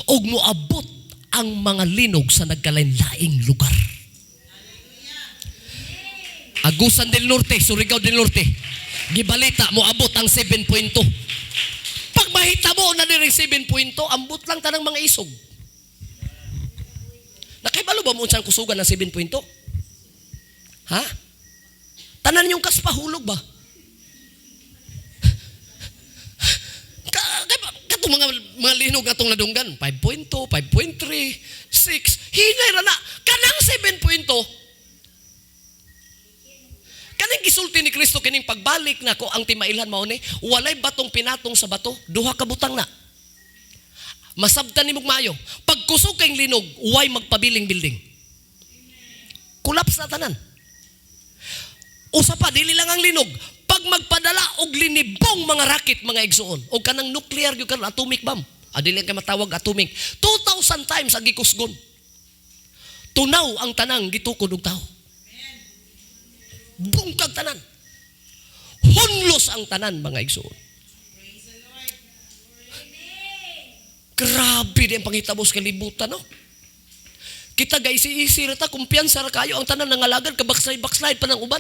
Og moabot ang mga linog sa nagkalain-laing lugar. Agusan del Norte, Surigao del Norte, gibalita, moabot ang 7.2. Pag mahitabo na diri 7.2, ambot lang tanang mga isog. Nakibalo ba mo unsang kusugan ng 7.2? Ha? Tanan yung kaspahulog ba? Katong mga linog atong nadunggan, 5.2, 5.3, 6, hinay ra na. Kanang 7.2, kaning gisulti ni Kristo kining pagbalik nako ang timailhan mao ni, walay batong pinatong sa bato, duha ka butang na. Masabtan nimog maayo. Pagkusog kay linog, way magpabiling building. Collapse na tanan. Usa pa, dili lang ang linog. Pag magpadala og linibong mga rocket, mga igsuon, og kanang nuclear gyud karon, atomic bomb. Dili kay matawag atomic. 2,000 times ang gikusgon. Tunaw ang tanang gitukod og tao. Bungkag tanan. Hunlos ang tanan, mga igsuon. Grabe din ang panghitabo sa kalibutan, no? Kita gaisi-isi ra ta, kumpiyansa ra kayo ang tanan nangalagad, kabackslide-backslide pa ng uban.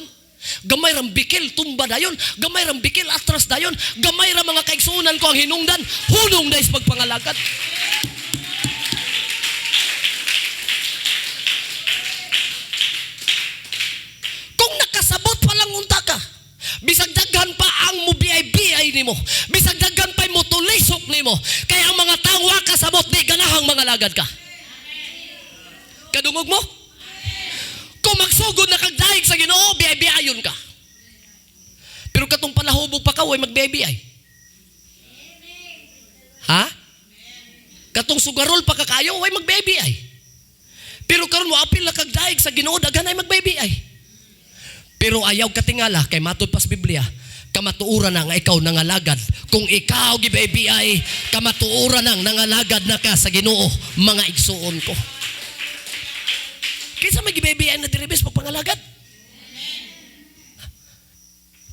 Gamay rang bikil, tumba dayon. Gamay rang bikil, atras dayon. Gamay ra mga kaigsuonan ko ang hinungdan, hunong dahil sa pagpangalagad. Kung nakasabot pa lang unta ka, bisag daghan pa ang mubiay-biay nimo, bisag daghan pa mutulisok nimo, kaya ang mga tawo kasabot di ganahang mga lagad ka. Kadungog mo? Kung magsugod na kag daig sa Ginoo, biay-biayon ka. Pero katong palahubog pa ka, way magbiay-biay. Ha? Katong sugarol pa ka kayo, way magbiay-biay. Pero karon mo apil na kag daig sa Ginoo, daghan ay magbiay-biay. Pero ayaw katingala kay matud pas Biblia, kamatuoran na nga ikaw nangalagad. Kung ikaw gibiay-biay, kamatuoran nang nangalagad na ka sa Ginoo, mga igsuon ko. Kinsa may gibiay-biay na diribis pagpangalagad?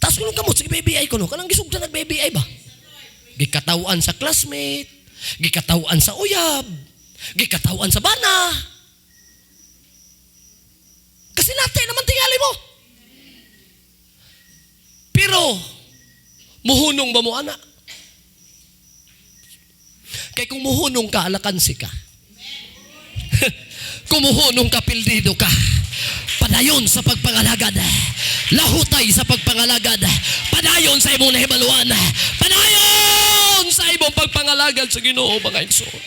Taas ko nung kamot sa gibiay-biay ko no, kanang gisugdan nagbiay-biay ba? Gikatawan sa classmate, gikatawan sa uyab, gikatawan sa bana. Kasi nate naman tingali mo. Pero, muhunong ba mo, ana? Kay kung muhunong ka, alakansi ka. Kung muhunong ka, pildido ka. Padayon sa pagpangalagad. Lahutay sa pagpangalagad. Padayon sa imong nahibaluan. Padayon sa imong pagpangalagad sa Ginoo, mga igsoon.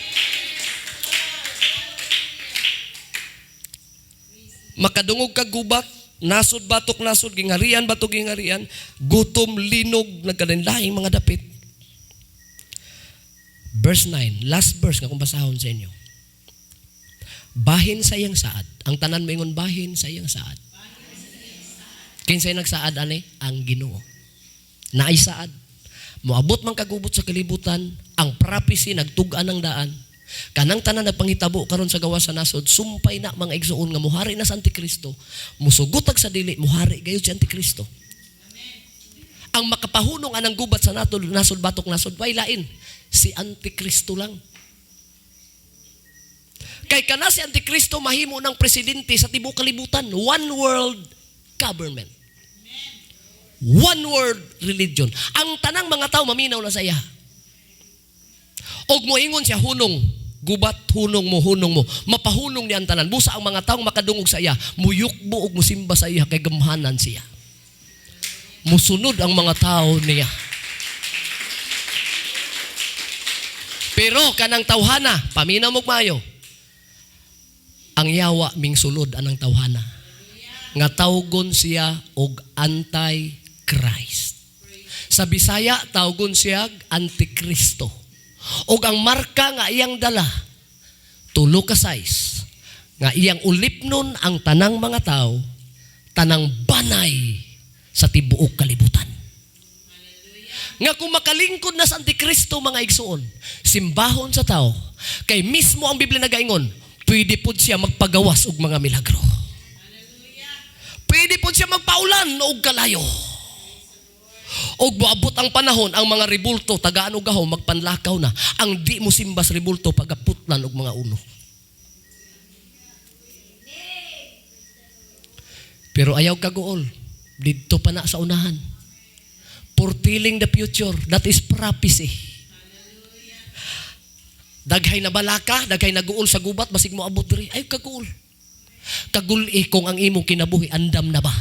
Makadungog ka gubat, nasod batok nasod, gingarian batok gingarian, gutom, linog, nagkalinlaing mga dapit. Verse 9, last verse nga kung basahon sa inyo. Bahin sa iyang saad. Ang tanan moingon bahin sa iyang saad. Kinsay nagsaad ani? Ang Ginoo. Naay saad. Moabot man kagubot sa kalibutan, ang prophecy nagtug-an ng daan. Kanang tanan nagpanghitabo karon sa gawas sa nasod, sumpay na mga igsuon nga muhari na sa Antikristo. Musugutag sa dili, muhari gayud si Antikristo. Ang makapahunong anang gubat sa nasod, nasod batok nasod, way lain, si Antikristo lang. Kay kana si Antikristo mahimo ng presidente sa tibuok kalibutan, one world government. One world religion. Ang tanang mga tao maminaw na sa iya. Og moingon siya hunong, gubat hunong mo, hunong mo. Mapahunong niya ang tanan. Busa ang mga taong makadungog sa iya, muyukbo og musimba sa iya kay gamhanan siya. Musunod ang mga tao niya. Pero kanang tawhana, paminaw mo maayo. Ang yawa ming sulod anang tawhana. Nga tawgon siya og anti-Christ. Sa Bisaya tawgon siya Antikristo. Og ang marka nga iyang dala, tulo ka size, nga iyang ulipnon ang tanang mga tao, tanang banay sa tibuok kalibutan. Nga kung makalingkod na sa Antikristo mga igsuon, simbahon sa tao, kay mismo ang Biblia nagaingon, pwede po siya magpagawas og mga milagro. Pwede po siya magpaulan og kalayo. Og moabot ang panahon, ang mga ribulto, tagaan og gaho, magpanlakaw na. Ang di mo simbas ribulto, pagaputlan og mga ulo. Pero ayaw kaguol, didto pa na sa unahan. Foretelling the future, that is prophecy. Daghay na balaka, daghay na guol sa gubat, basig mo abot diri. Ayaw kaguol. Kaguli kung ang imong kinabuhi andam na ba?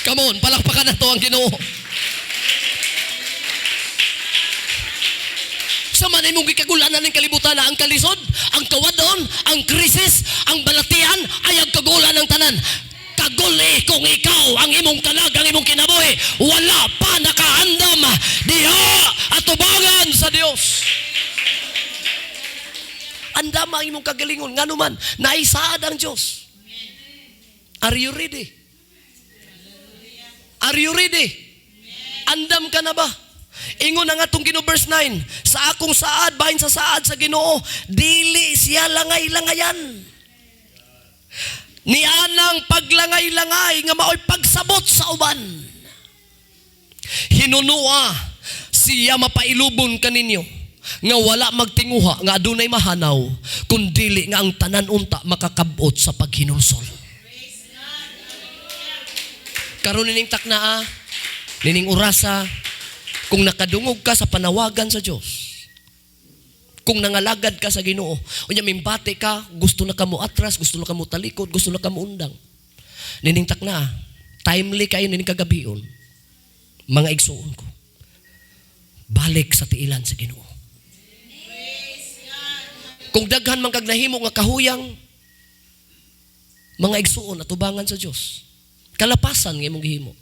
Come on, palakpakan na to ang Ginoo. Sa man imong gikagulanan ng kalibutan na ang kalisod, ang kawadon, ang krisis, ang balatian, ay ang kagulan ng tanan. Kaguli kung ikaw ang imong kalag, ang imong kinabuhi, wala pa nakaandam diha atubangan sa Dios. Andam ang imong kagalingon, nganuman naisaad ang Dios. Are you ready? Are you ready? Andam ka na ba? Ingon ang atong Ginoo verse 9, sa akong saad, bahin sa saad sa Ginoo, dili siya langay-langayan. Nianang paglangay-langay nga maoy pagsabot sa uban. Hinunua siya mapailubon kaninyo nga wala magtinguha nga adunay mahanaw kun dili nga ang tanan unta makakabot sa paghinulsol. Karon nining taknaa, nining orasa, kung nakadungog ka sa panawagan sa Dios, kung nangalagad ka sa Ginoo, unya mimbati ka, gusto na ka mo atras, gusto na ka mo talikod, gusto na ka mo undang. Nining takna, timely kayo nining kagabion, mga igsuon ko, balik sa tiilan sa Ginoo. Kung daghan man kag nahimo nga kahuyang, mga igsuon atubangan sa Dios. Kalapasan nga imong gihimo.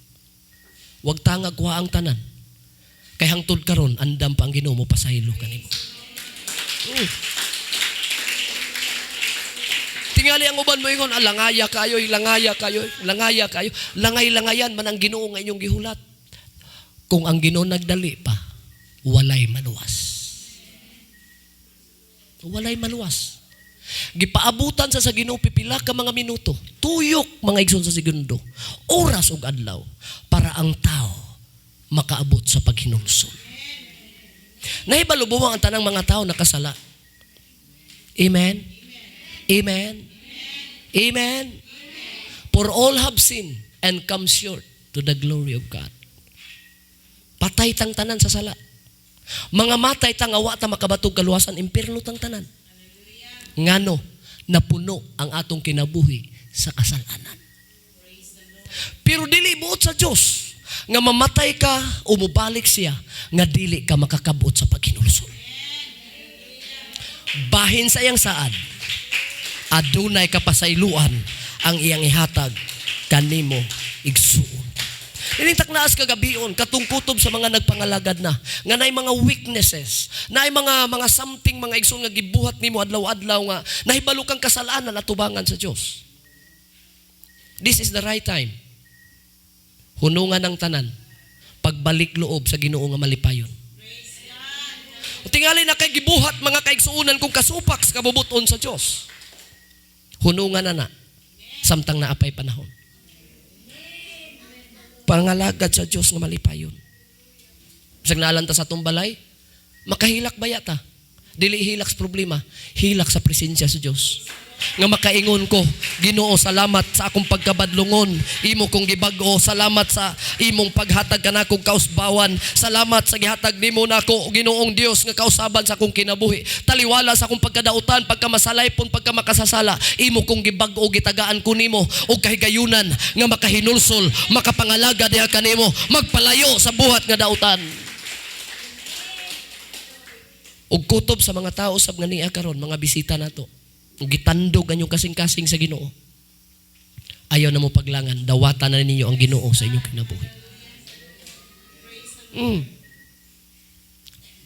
Wag tangag kuha ang tanan. Kay hangtod karon andam pa ang Ginoo mo pasaylo kanimo. Tingali ang uban mo ingon, langaya kayo, langaya kayo, langaya kayo. Langay-langayan man ang Ginoo nga inyong gihulat. Kung ang Ginoo nagdali pa, walay maluwas. Walay maluwas. Gipaabutan sa Ginoo pipila ka mga minuto, tuyok mga igsoon sa segundo, oras ug adlaw para ang tao makaabot sa paghinulsol. Nahibalo ba ang tanang mga tao nakasala? Amen? Amen? Amen? For all have sinned and come short to the glory of God. Patay tang tanan sa sala. Mga matay tang awa ta makabatog kaluwasan, impierno tang tanan. Ngano, napuno ang atong kinabuhi sa kasalanan. Pero dili buot sa Dios nga mamatay ka o mubalik siya nga dili ka makakabot sa paghinulsol. Bahin sa iyang saad, adunay kapasayloan ang iyang ihatag kanimo igsuon. Ining taknaas kagabion, katong kutob sa mga nagpangalagad na, nga naay mga weaknesses, naay mga something, mga igsoon nga gibuhat nimo adlaw-adlaw nga nahibalo kang kasalanan atubangan sa Dios. This is the right time. Hunungan ng tanan, pagbalik loob sa Ginoo nga malipayon. Tingali na kay gibuhat mga kaigsuonan kung kasupak sa kabubuton sa Dios. Hunungan na na, samtang naapay panahon. Pangalagad sa Dios nga malipayon. Bisag naalanta sa atong balay, makahilak ba yata? Dili hilak sa problema, hilak sa presensya sa Dios. Nga makaingon ko, Ginoo, salamat sa akong pagkabadlungon, imo kong gibag-o, salamat sa imong paghatag kanakong kausbawan, salamat sa gihatag nimo nako, Ginoong Dios, nga kausaban sa akong kinabuhi, taliwala sa akong pagkadautan, pagkamasalaypon, pagkamakasasala, imo kong gibag-o, gitagaan ko nimo og kahigayunan nga makahinulsol, makapangalaga diha kanimo, magpalayo sa buhat nga dautan. Og kutob sa mga tao sab nga niya karon, mga bisita nato, gitandog ang inyong kasing-kasing sa Ginoo. Ayaw na mo paglangan, dawatan na ninyo ang Ginoo sa inyong kinabuhi.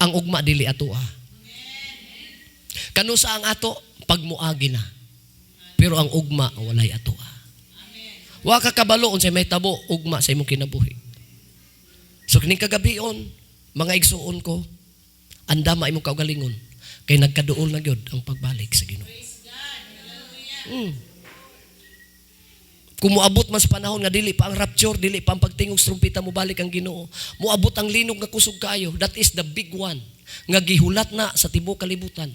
Ang ugma dili atoa. Kanusa ang ato, pagmuagi na. Pero ang ugma walay atoa. Wa ka kabalo unsay may tabo ugma sa imong kinabuhi. So kining kagabion, mga igsuon ko, andama imong kaugalingon kay nagkaduol na gyud ang pagbalik sa Ginoo. Kung moabot man sa panahon nga dili pa ang rapture, dili pa ang pagtingog sa trumpeta, mobalik ang Ginoo. Moabot ang linog nga kusog kaayo. That is the big one nga gihulat na sa tibuok kalibutan.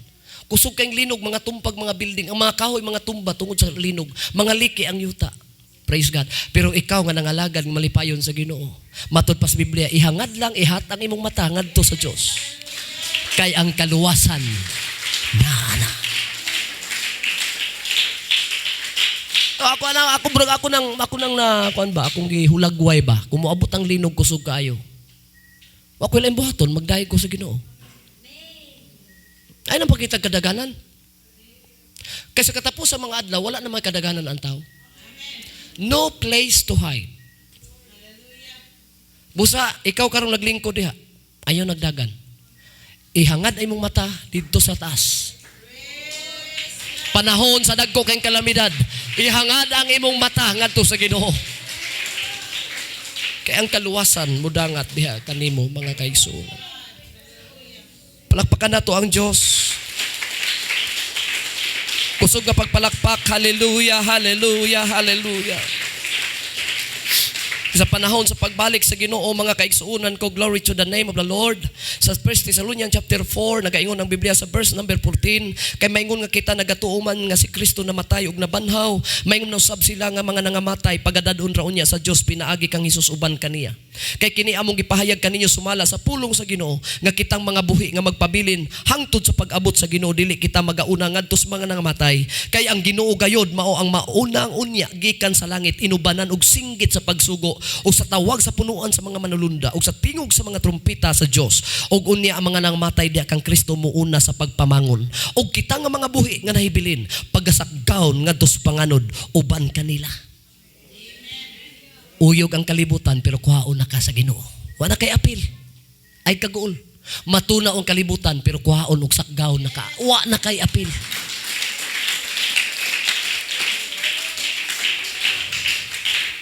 Kusog kayong linog, mga tumpag, mga building, ang mga kahoy, mga tumba tungod sa linog, mga liki ang yuta. Praise God. Pero ikaw nga nangalagad malipayon sa Ginoo. Matud pa sa Biblia, ihangad lang, ihatang imong mata ngadto sa Dios. Kay ang kaluwasan naa na. Ato ako na ako, bro, ako nang na kuan ba, akong gihulagway ba, kung moabot ang linog, kusog kaayo. Wa ko laing buhaton, magdayeg ko sa Ginoo. Ay nang pakita kadaganan. Kaysa katapos sa mga adlaw, wala na may kadaganan ang tao. No place to hide. Busa, ikaw karong naglingkod diha. Ayaw nagdagan. Ihangad ay mong mata didto sa taas. Panahon sa dagko kay kalamidad, ihangad ang imong mata ngadto sa Ginoo. Kay ang kaluwasan mudangat diha kanimo, mga kaigsuonan. Palakpakan nato ang Dios. Kusog nga pagpalakpak, hallelujah, hallelujah, hallelujah. Sa panahon sa pagbalik sa Ginoo, mga kaigsuonan ko, glory to the name of the Lord. Sa 1 Thessalonians chapter 4, nagaingon ang Biblia sa verse number 14, kay maingon nga kita nagatuo man nga si Kristo namatay ug nabanhaw, maingon na usab sila nga mga nangamatay pagadadon ra unya sa Dios pinaagi kang Hesus uban kaniya. Kay kini among gipahayag kaninyo sumala sa pulong sa Ginoo, nga kitang mga buhi nga magpabilin hangtod sa pag-abot sa Ginoo, dili kita magauna ngadto sa mga nangamatay. Kay ang Ginoo gayod mao ang maunang unya gikan sa langit, inubanan og singgit sa pagsugo o sa tawag sa punuan sa mga manulunda o sa tingog sa mga trumpeta sa Dios, ug unya ang mga nangamatay diha kang Kristo muuna sa pagpamangon, ug kita nga mga buhi nga nahibilin pagasakgaon ngadto sa panganod uban kanila. Uyog ang kalibutan, pero kuhaon na ka sa Ginoo. Wala kay apil. Ay kaguol. Matuna ang kalibutan, pero kuhaon og sakgaon na ka. Wa na kay apil.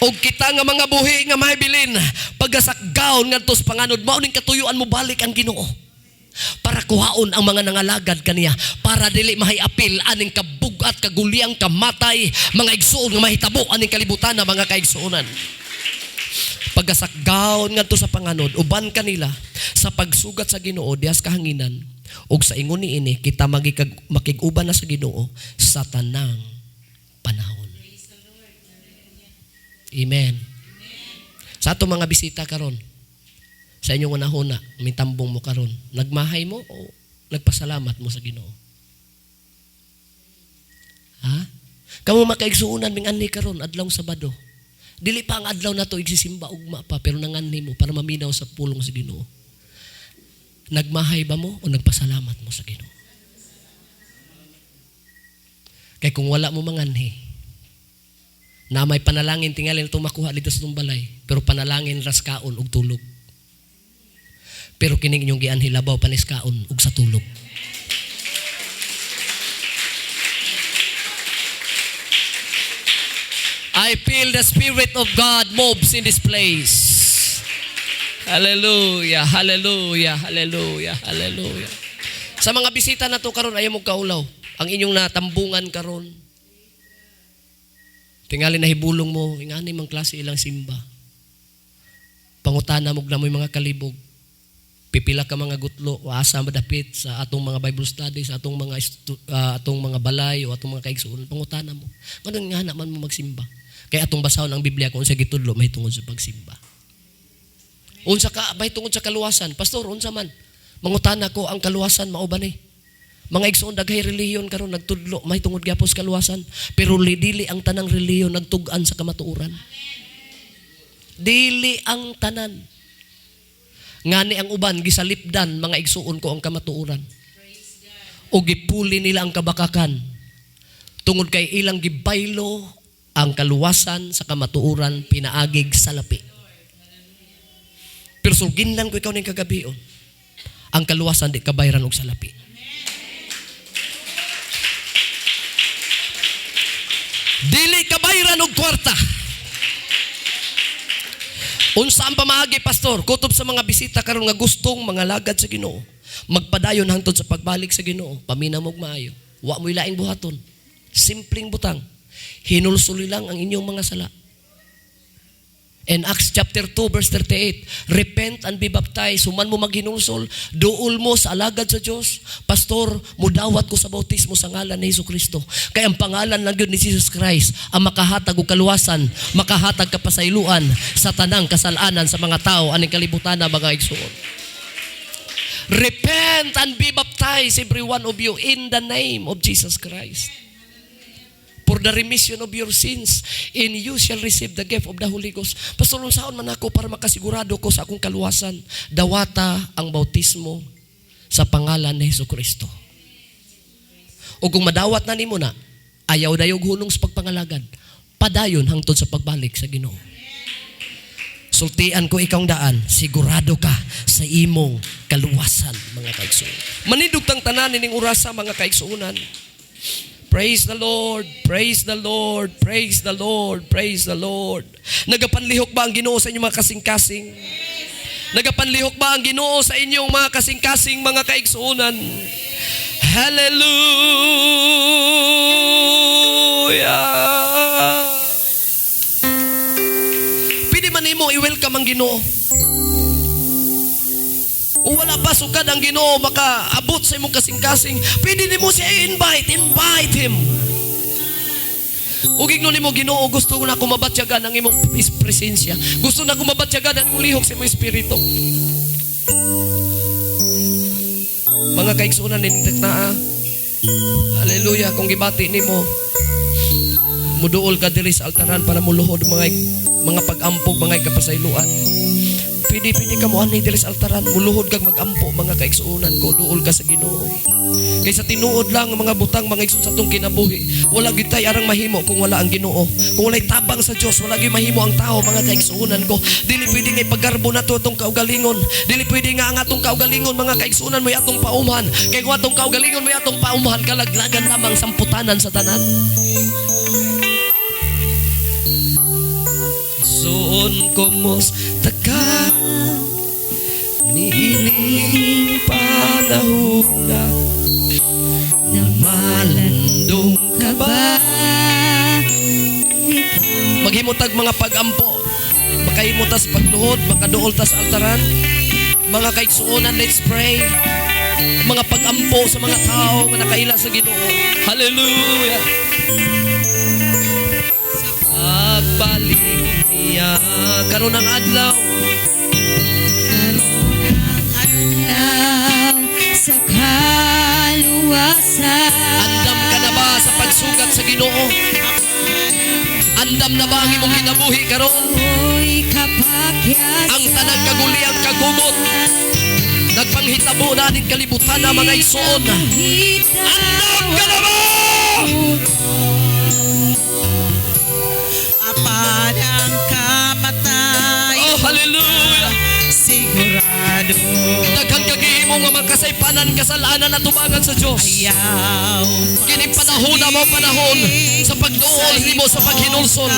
Og kita nga mga buhi nga mahibilin pagasakgaon ngadto sa panganod, mao ning katuyuan mo balik ang Ginoo para kuhaon ang mga nangalagad kaniya, para dili mahiapil aning kabugat, kaguliang kamatay, mga igsuon, nga mahitabo aning kalibutan na, mga kaigsuonan. Pagkasakgaon ngadto sa panganod uban kanila sa pagsugat sa Ginoo diha sa kahanginan, ug sa ingon niini kita makig-uban na sa Ginoo sa tanang panahon. Amen. Sa atong mga bisita karon, sa inyong unahuna, mitambong mo karon, nagmahay mo o nagpasalamat mo sa Ginoo? Ha? Kamo makaigsuonan minganhi karon adlaw Sabado. Dili pa ang adlaw nato igsisimba ugma pa, pero nanganhi mo para maminaw sa pulong sa Ginoo. Nagmahay ba mo o nagpasalamat mo sa Ginoo? Kay kung wala mo manganhi, na may panalangin tingali na itong makuha dito sa itong balay, pero panalangin raskaon og tulog. Pero kining inyong gianhi labaw paniskaon og sa tulog. I feel the Spirit of God moves in this place. Hallelujah, hallelujah, hallelujah, hallelujah. Sa mga bisita na to karon, ayaw mo kaulaw. Ang inyong natambungan karon, tingali nahibulong mo, ingani mang klase ilang simba. Pangutana mo na mo'y mga kalibog. Pipila ka mga gutlo, o asa madapit sa atong mga Bible study, sa atong mga balay o atong mga kaigsuonan. Pangutana mo. Nganong nga naman mo magsimba? Kaya atong basahon ang Biblia kung unsa gitudlo mahitungod sa pagsimba. Unsa ka mahitungod sa kaluwasan? Pastor, unsa man? Mangutana ko, ang kaluwasan mao ba ni? Mga igsoon, daghay relihiyon karon nagtudlo mahitungod gyapon sa kaluwasan, pero dili ang tanang relihiyon nagtug-an sa kamatuoran. Dili ang tanan. Ngani ang uban gisalipdan, mga igsuon ko, ang kamatuoran. O gipuli nila ang kabakakan tungod kay ilang gibaylo ang kaluwasan sa kamatuoran pinaagig sa lapi. Pero sulginlan ko ikaw ning kagabion, ang kaluwasan di kabayran og salapi. Dili kabayran og kwarta. Unsa ang pamaagi, pastor? Kutob sa mga bisita karon nga gustong mga lagad sa Ginoo, magpadayon hangtod sa pagbalik sa Ginoo, paminaw og maayo. Wa mo'y laing buhaton. Simpleng butang. Hinulsuli lang ang inyong mga sala. In Acts chapter 2 verse 38, repent and be baptized. Human mo maghinulsol, duol mo sa alagad sa Dios. Pastor, mudawat ko sa bautismo sa ngalan ni Hesus Kristo. Kay ang pangalan lang gyud ni Jesus Christ ang makahatag og kaluwasan, makahatag kapasayloan sa tanang kasalanan sa mga tao aning kalibutan na, mga igsoon. Repent and be baptized, every one of you, in the name of Jesus Christ. For the remission of your sins, and you shall receive the gift of the Holy Ghost. Pastor, unsaon man ako para makasigurado ko sa akong kaluwasan? Dawata ang bautismo sa pangalan ni Hesus Kristo. O kung madawat na nimo na, ayaw dayog hunong sa pagpangalagad. Padayon hangtod sa pagbalik sa Ginoo. Sultian ko ikawng daan, sigurado ka sa imong kaluwasan, mga kaigsuonan. Manindog tang tanan ining orasa, mga kaigsuonan. Praise the Lord, praise the Lord, praise the Lord, praise the Lord. Nagapanlihok ba ang Ginoo sa inyong mga kasing-kasing? Nagapanlihok ba ang Ginoo sa inyong mga kasing-kasing, mga kaigsuonan? Hallelujah! Pwede man nimo i-welcome ang Ginoo. O wala pa sukad ang Ginoo makaabot sa imong kasing-kasing, pwede nimo siya i-invite, invite him. Ug ingnon nimo, "Ginoo, gusto ko na ako mabatyagan ang imong presensya. Gusto na ako mabatyagan ang imong lihok sa imong espiritu." Mga kaigsuonan, nindik naa. Hallelujah, kung gibati nimo, muduol ka diri sa altaran para muluhod mga pag-ampog, mga kapasayloan. Pwede ka mo anay diri sa altaran, muluhod kag magampo, mga kaigsuonan ko, duol ka sa Ginoo. Kaysa tinuod lang ang mga butang, mga igsoon, sa atong kinabuhi. Wala gyud tay arang mahimo kung wala ang Ginoo. Kung walay tabang sa Dios, wala gyud mahimo ang tao, mga kaigsuonan ko. Dili pwede nga ipagarbo nato atong kaugalingon. Dili pwede nga ang atong kaugalingon, mga kaigsuonan, mo'y atong paumhan. Kay kung atong kaugalingon mo'y atong paumhan, kalaglagan lamang samputanan sa tanan. Soon kumusta ka niining panahon na malandong ka ba? Maghimutag mga pag-ampo. Makahimo ta sa pagluhod, makaduol ta sa altaran. Mga kaigsuonan, let's pray. Mga pag-ampo sa mga tao nga nakaila sa Ginoo. Hallelujah! Pagbalik niya karon ang adlaw. Adlaw sa kaluwasan. Andam ka na ba sa pagsugat sa Ginoo? Andam na ba ang imong kinabuhi karon? Oy, kapakyasan. Ang tanang kaguliang kagubot nagpanghitabo na aning kalibutan na, mga igsoon. Andam ka na ba? Apan ang kamatayon. Oh, hallelujah! Sigurado. Daghan kagihimo nga mga kasaypanan, kasalanan at tubangan sa Dios. Ayaw. Kini panahon na mo panahon sa pagduol nimo sa paghinulsol.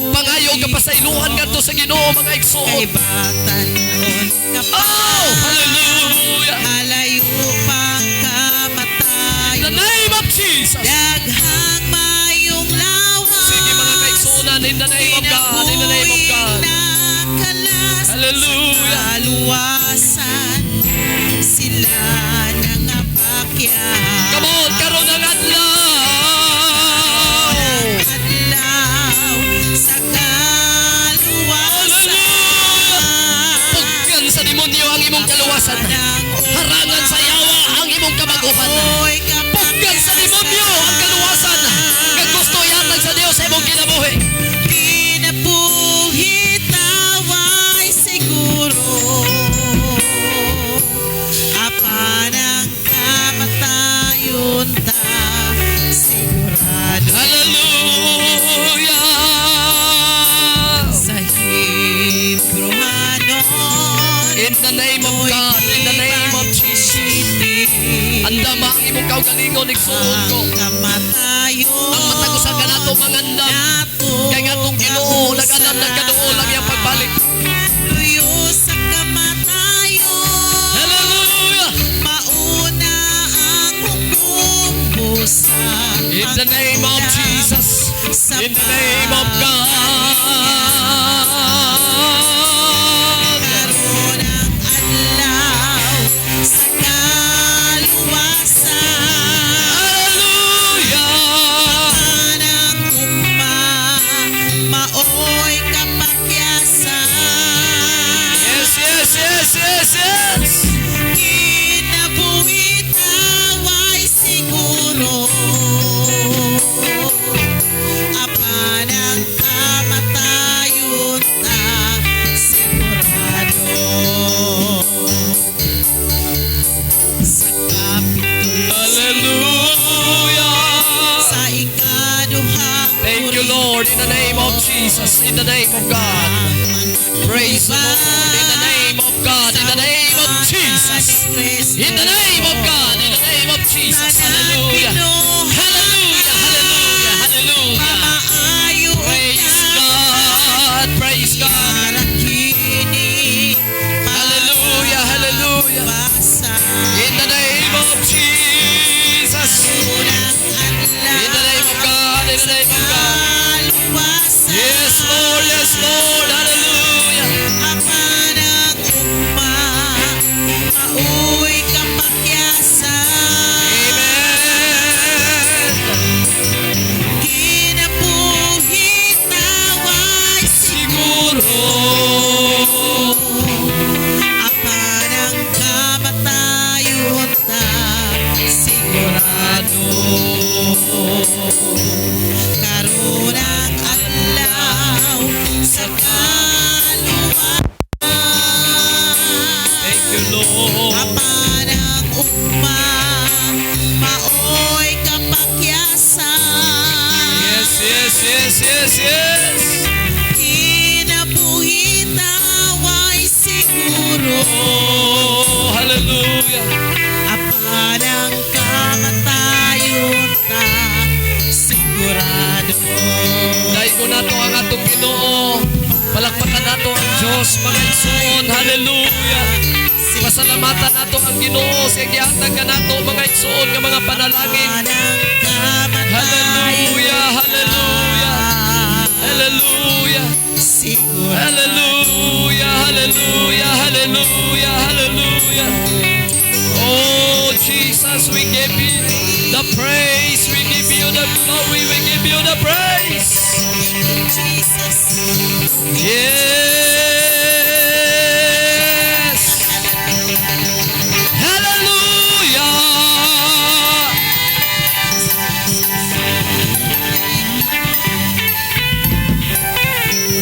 Pangayo kapasayloan ngadto sa Ginoo, mga igsoon. Kay batanon ka pa. Oh, hallelujah! Halayo pang In the kamatayon. name of Jesus. Daghang mayong lawas. Sige, mga kaigsuonan, in the name of God, in the name of God. Nakalas. Hallelujah. Kaluwasan sila nangapakya. Come on, karon ang adlaw. Adlaw sa kaluwasan. Puggan sa demonyo ang imong kaluwasan. Harangan sa yawa ang imong kabaguhan. Puggan sa demonyo ang kaluwasan nga gusto ihatag sa Dios sa imong kinabuhi. Kinabuhi taway siguro. Apan ang kamatayon ta sigurado. Hallelujah! Sa Hebrohanon. In the name of God, in the name of Jesus. Andama ang imong kaugalingon, igsuon ko. Ang kamatayon. Ang matag usa kanato mangandam. Kay ngatong Ginoo nag-andam nagkaduol ang iyang pagbalik. Luyo sa kamatayon. Hallelujah! Mauna ang hukom busa. In the name of Jesus. In the name of God. Karon ang adlaw sa kaluwasan. Hallelujah! Anang ugma maoy kapakyasan. Yes. Kinabuhi taway siguro. Jesus, in the name of God. Praise the Lord, in the name of God, in the name of Jesus. In the name of God, in the name of Jesus. Hallelujah. Hallelujah, hallelujah, hallelujah. Mamaayo. Praise God, praise God. Para kini Hallelujah, hallelujah. basa. In the name of Jesus. Unang adlaw In the name of God, in the name of God. kaluwasan. Yes, Lord, yes, Lord. Hallelujah. Apan ang ugma, maoy kapakyasan. Amen. Kinabuhi ta way Siguro. Apan ang kamatayon ta sigurado. Karon ang adlaw sa kaluwasan. Thank you, Lord. Apan ang ugma, maoy kapakyasan. Yes. Kinabuhi ta way siguro. Oh, hallelujah. Apan ang kamatayon ta sigurado. Daygon nato ang atong Ginoo. Palakpakan nato ang Diyos, mga igsoon. Hallelujah. Pasalamatan nato ang Ginoo sa gihatag kanato, mga igsoon, nga mga panalangin. Apan ang kamatayon Hallelujah, hallelujah. Hallelujah. sigurado. Hallelujah, hallelujah, hallelujah, hallelujah. Oh, Jesus, we give you the praise, we give you the glory, we give you the praise. Jesus. Yes. Hallelujah.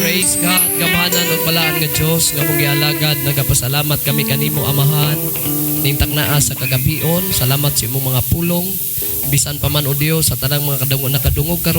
Praise God, gamhanan ug balaan nga Dios nga among gialagad, nagapasalamat kami kanimo, Amahan, ning taknaa sa kagabion. Salamat sa imong mga pulong. Bisan pa man, o Dios, sa tanang mga kadungog nakadungog karon.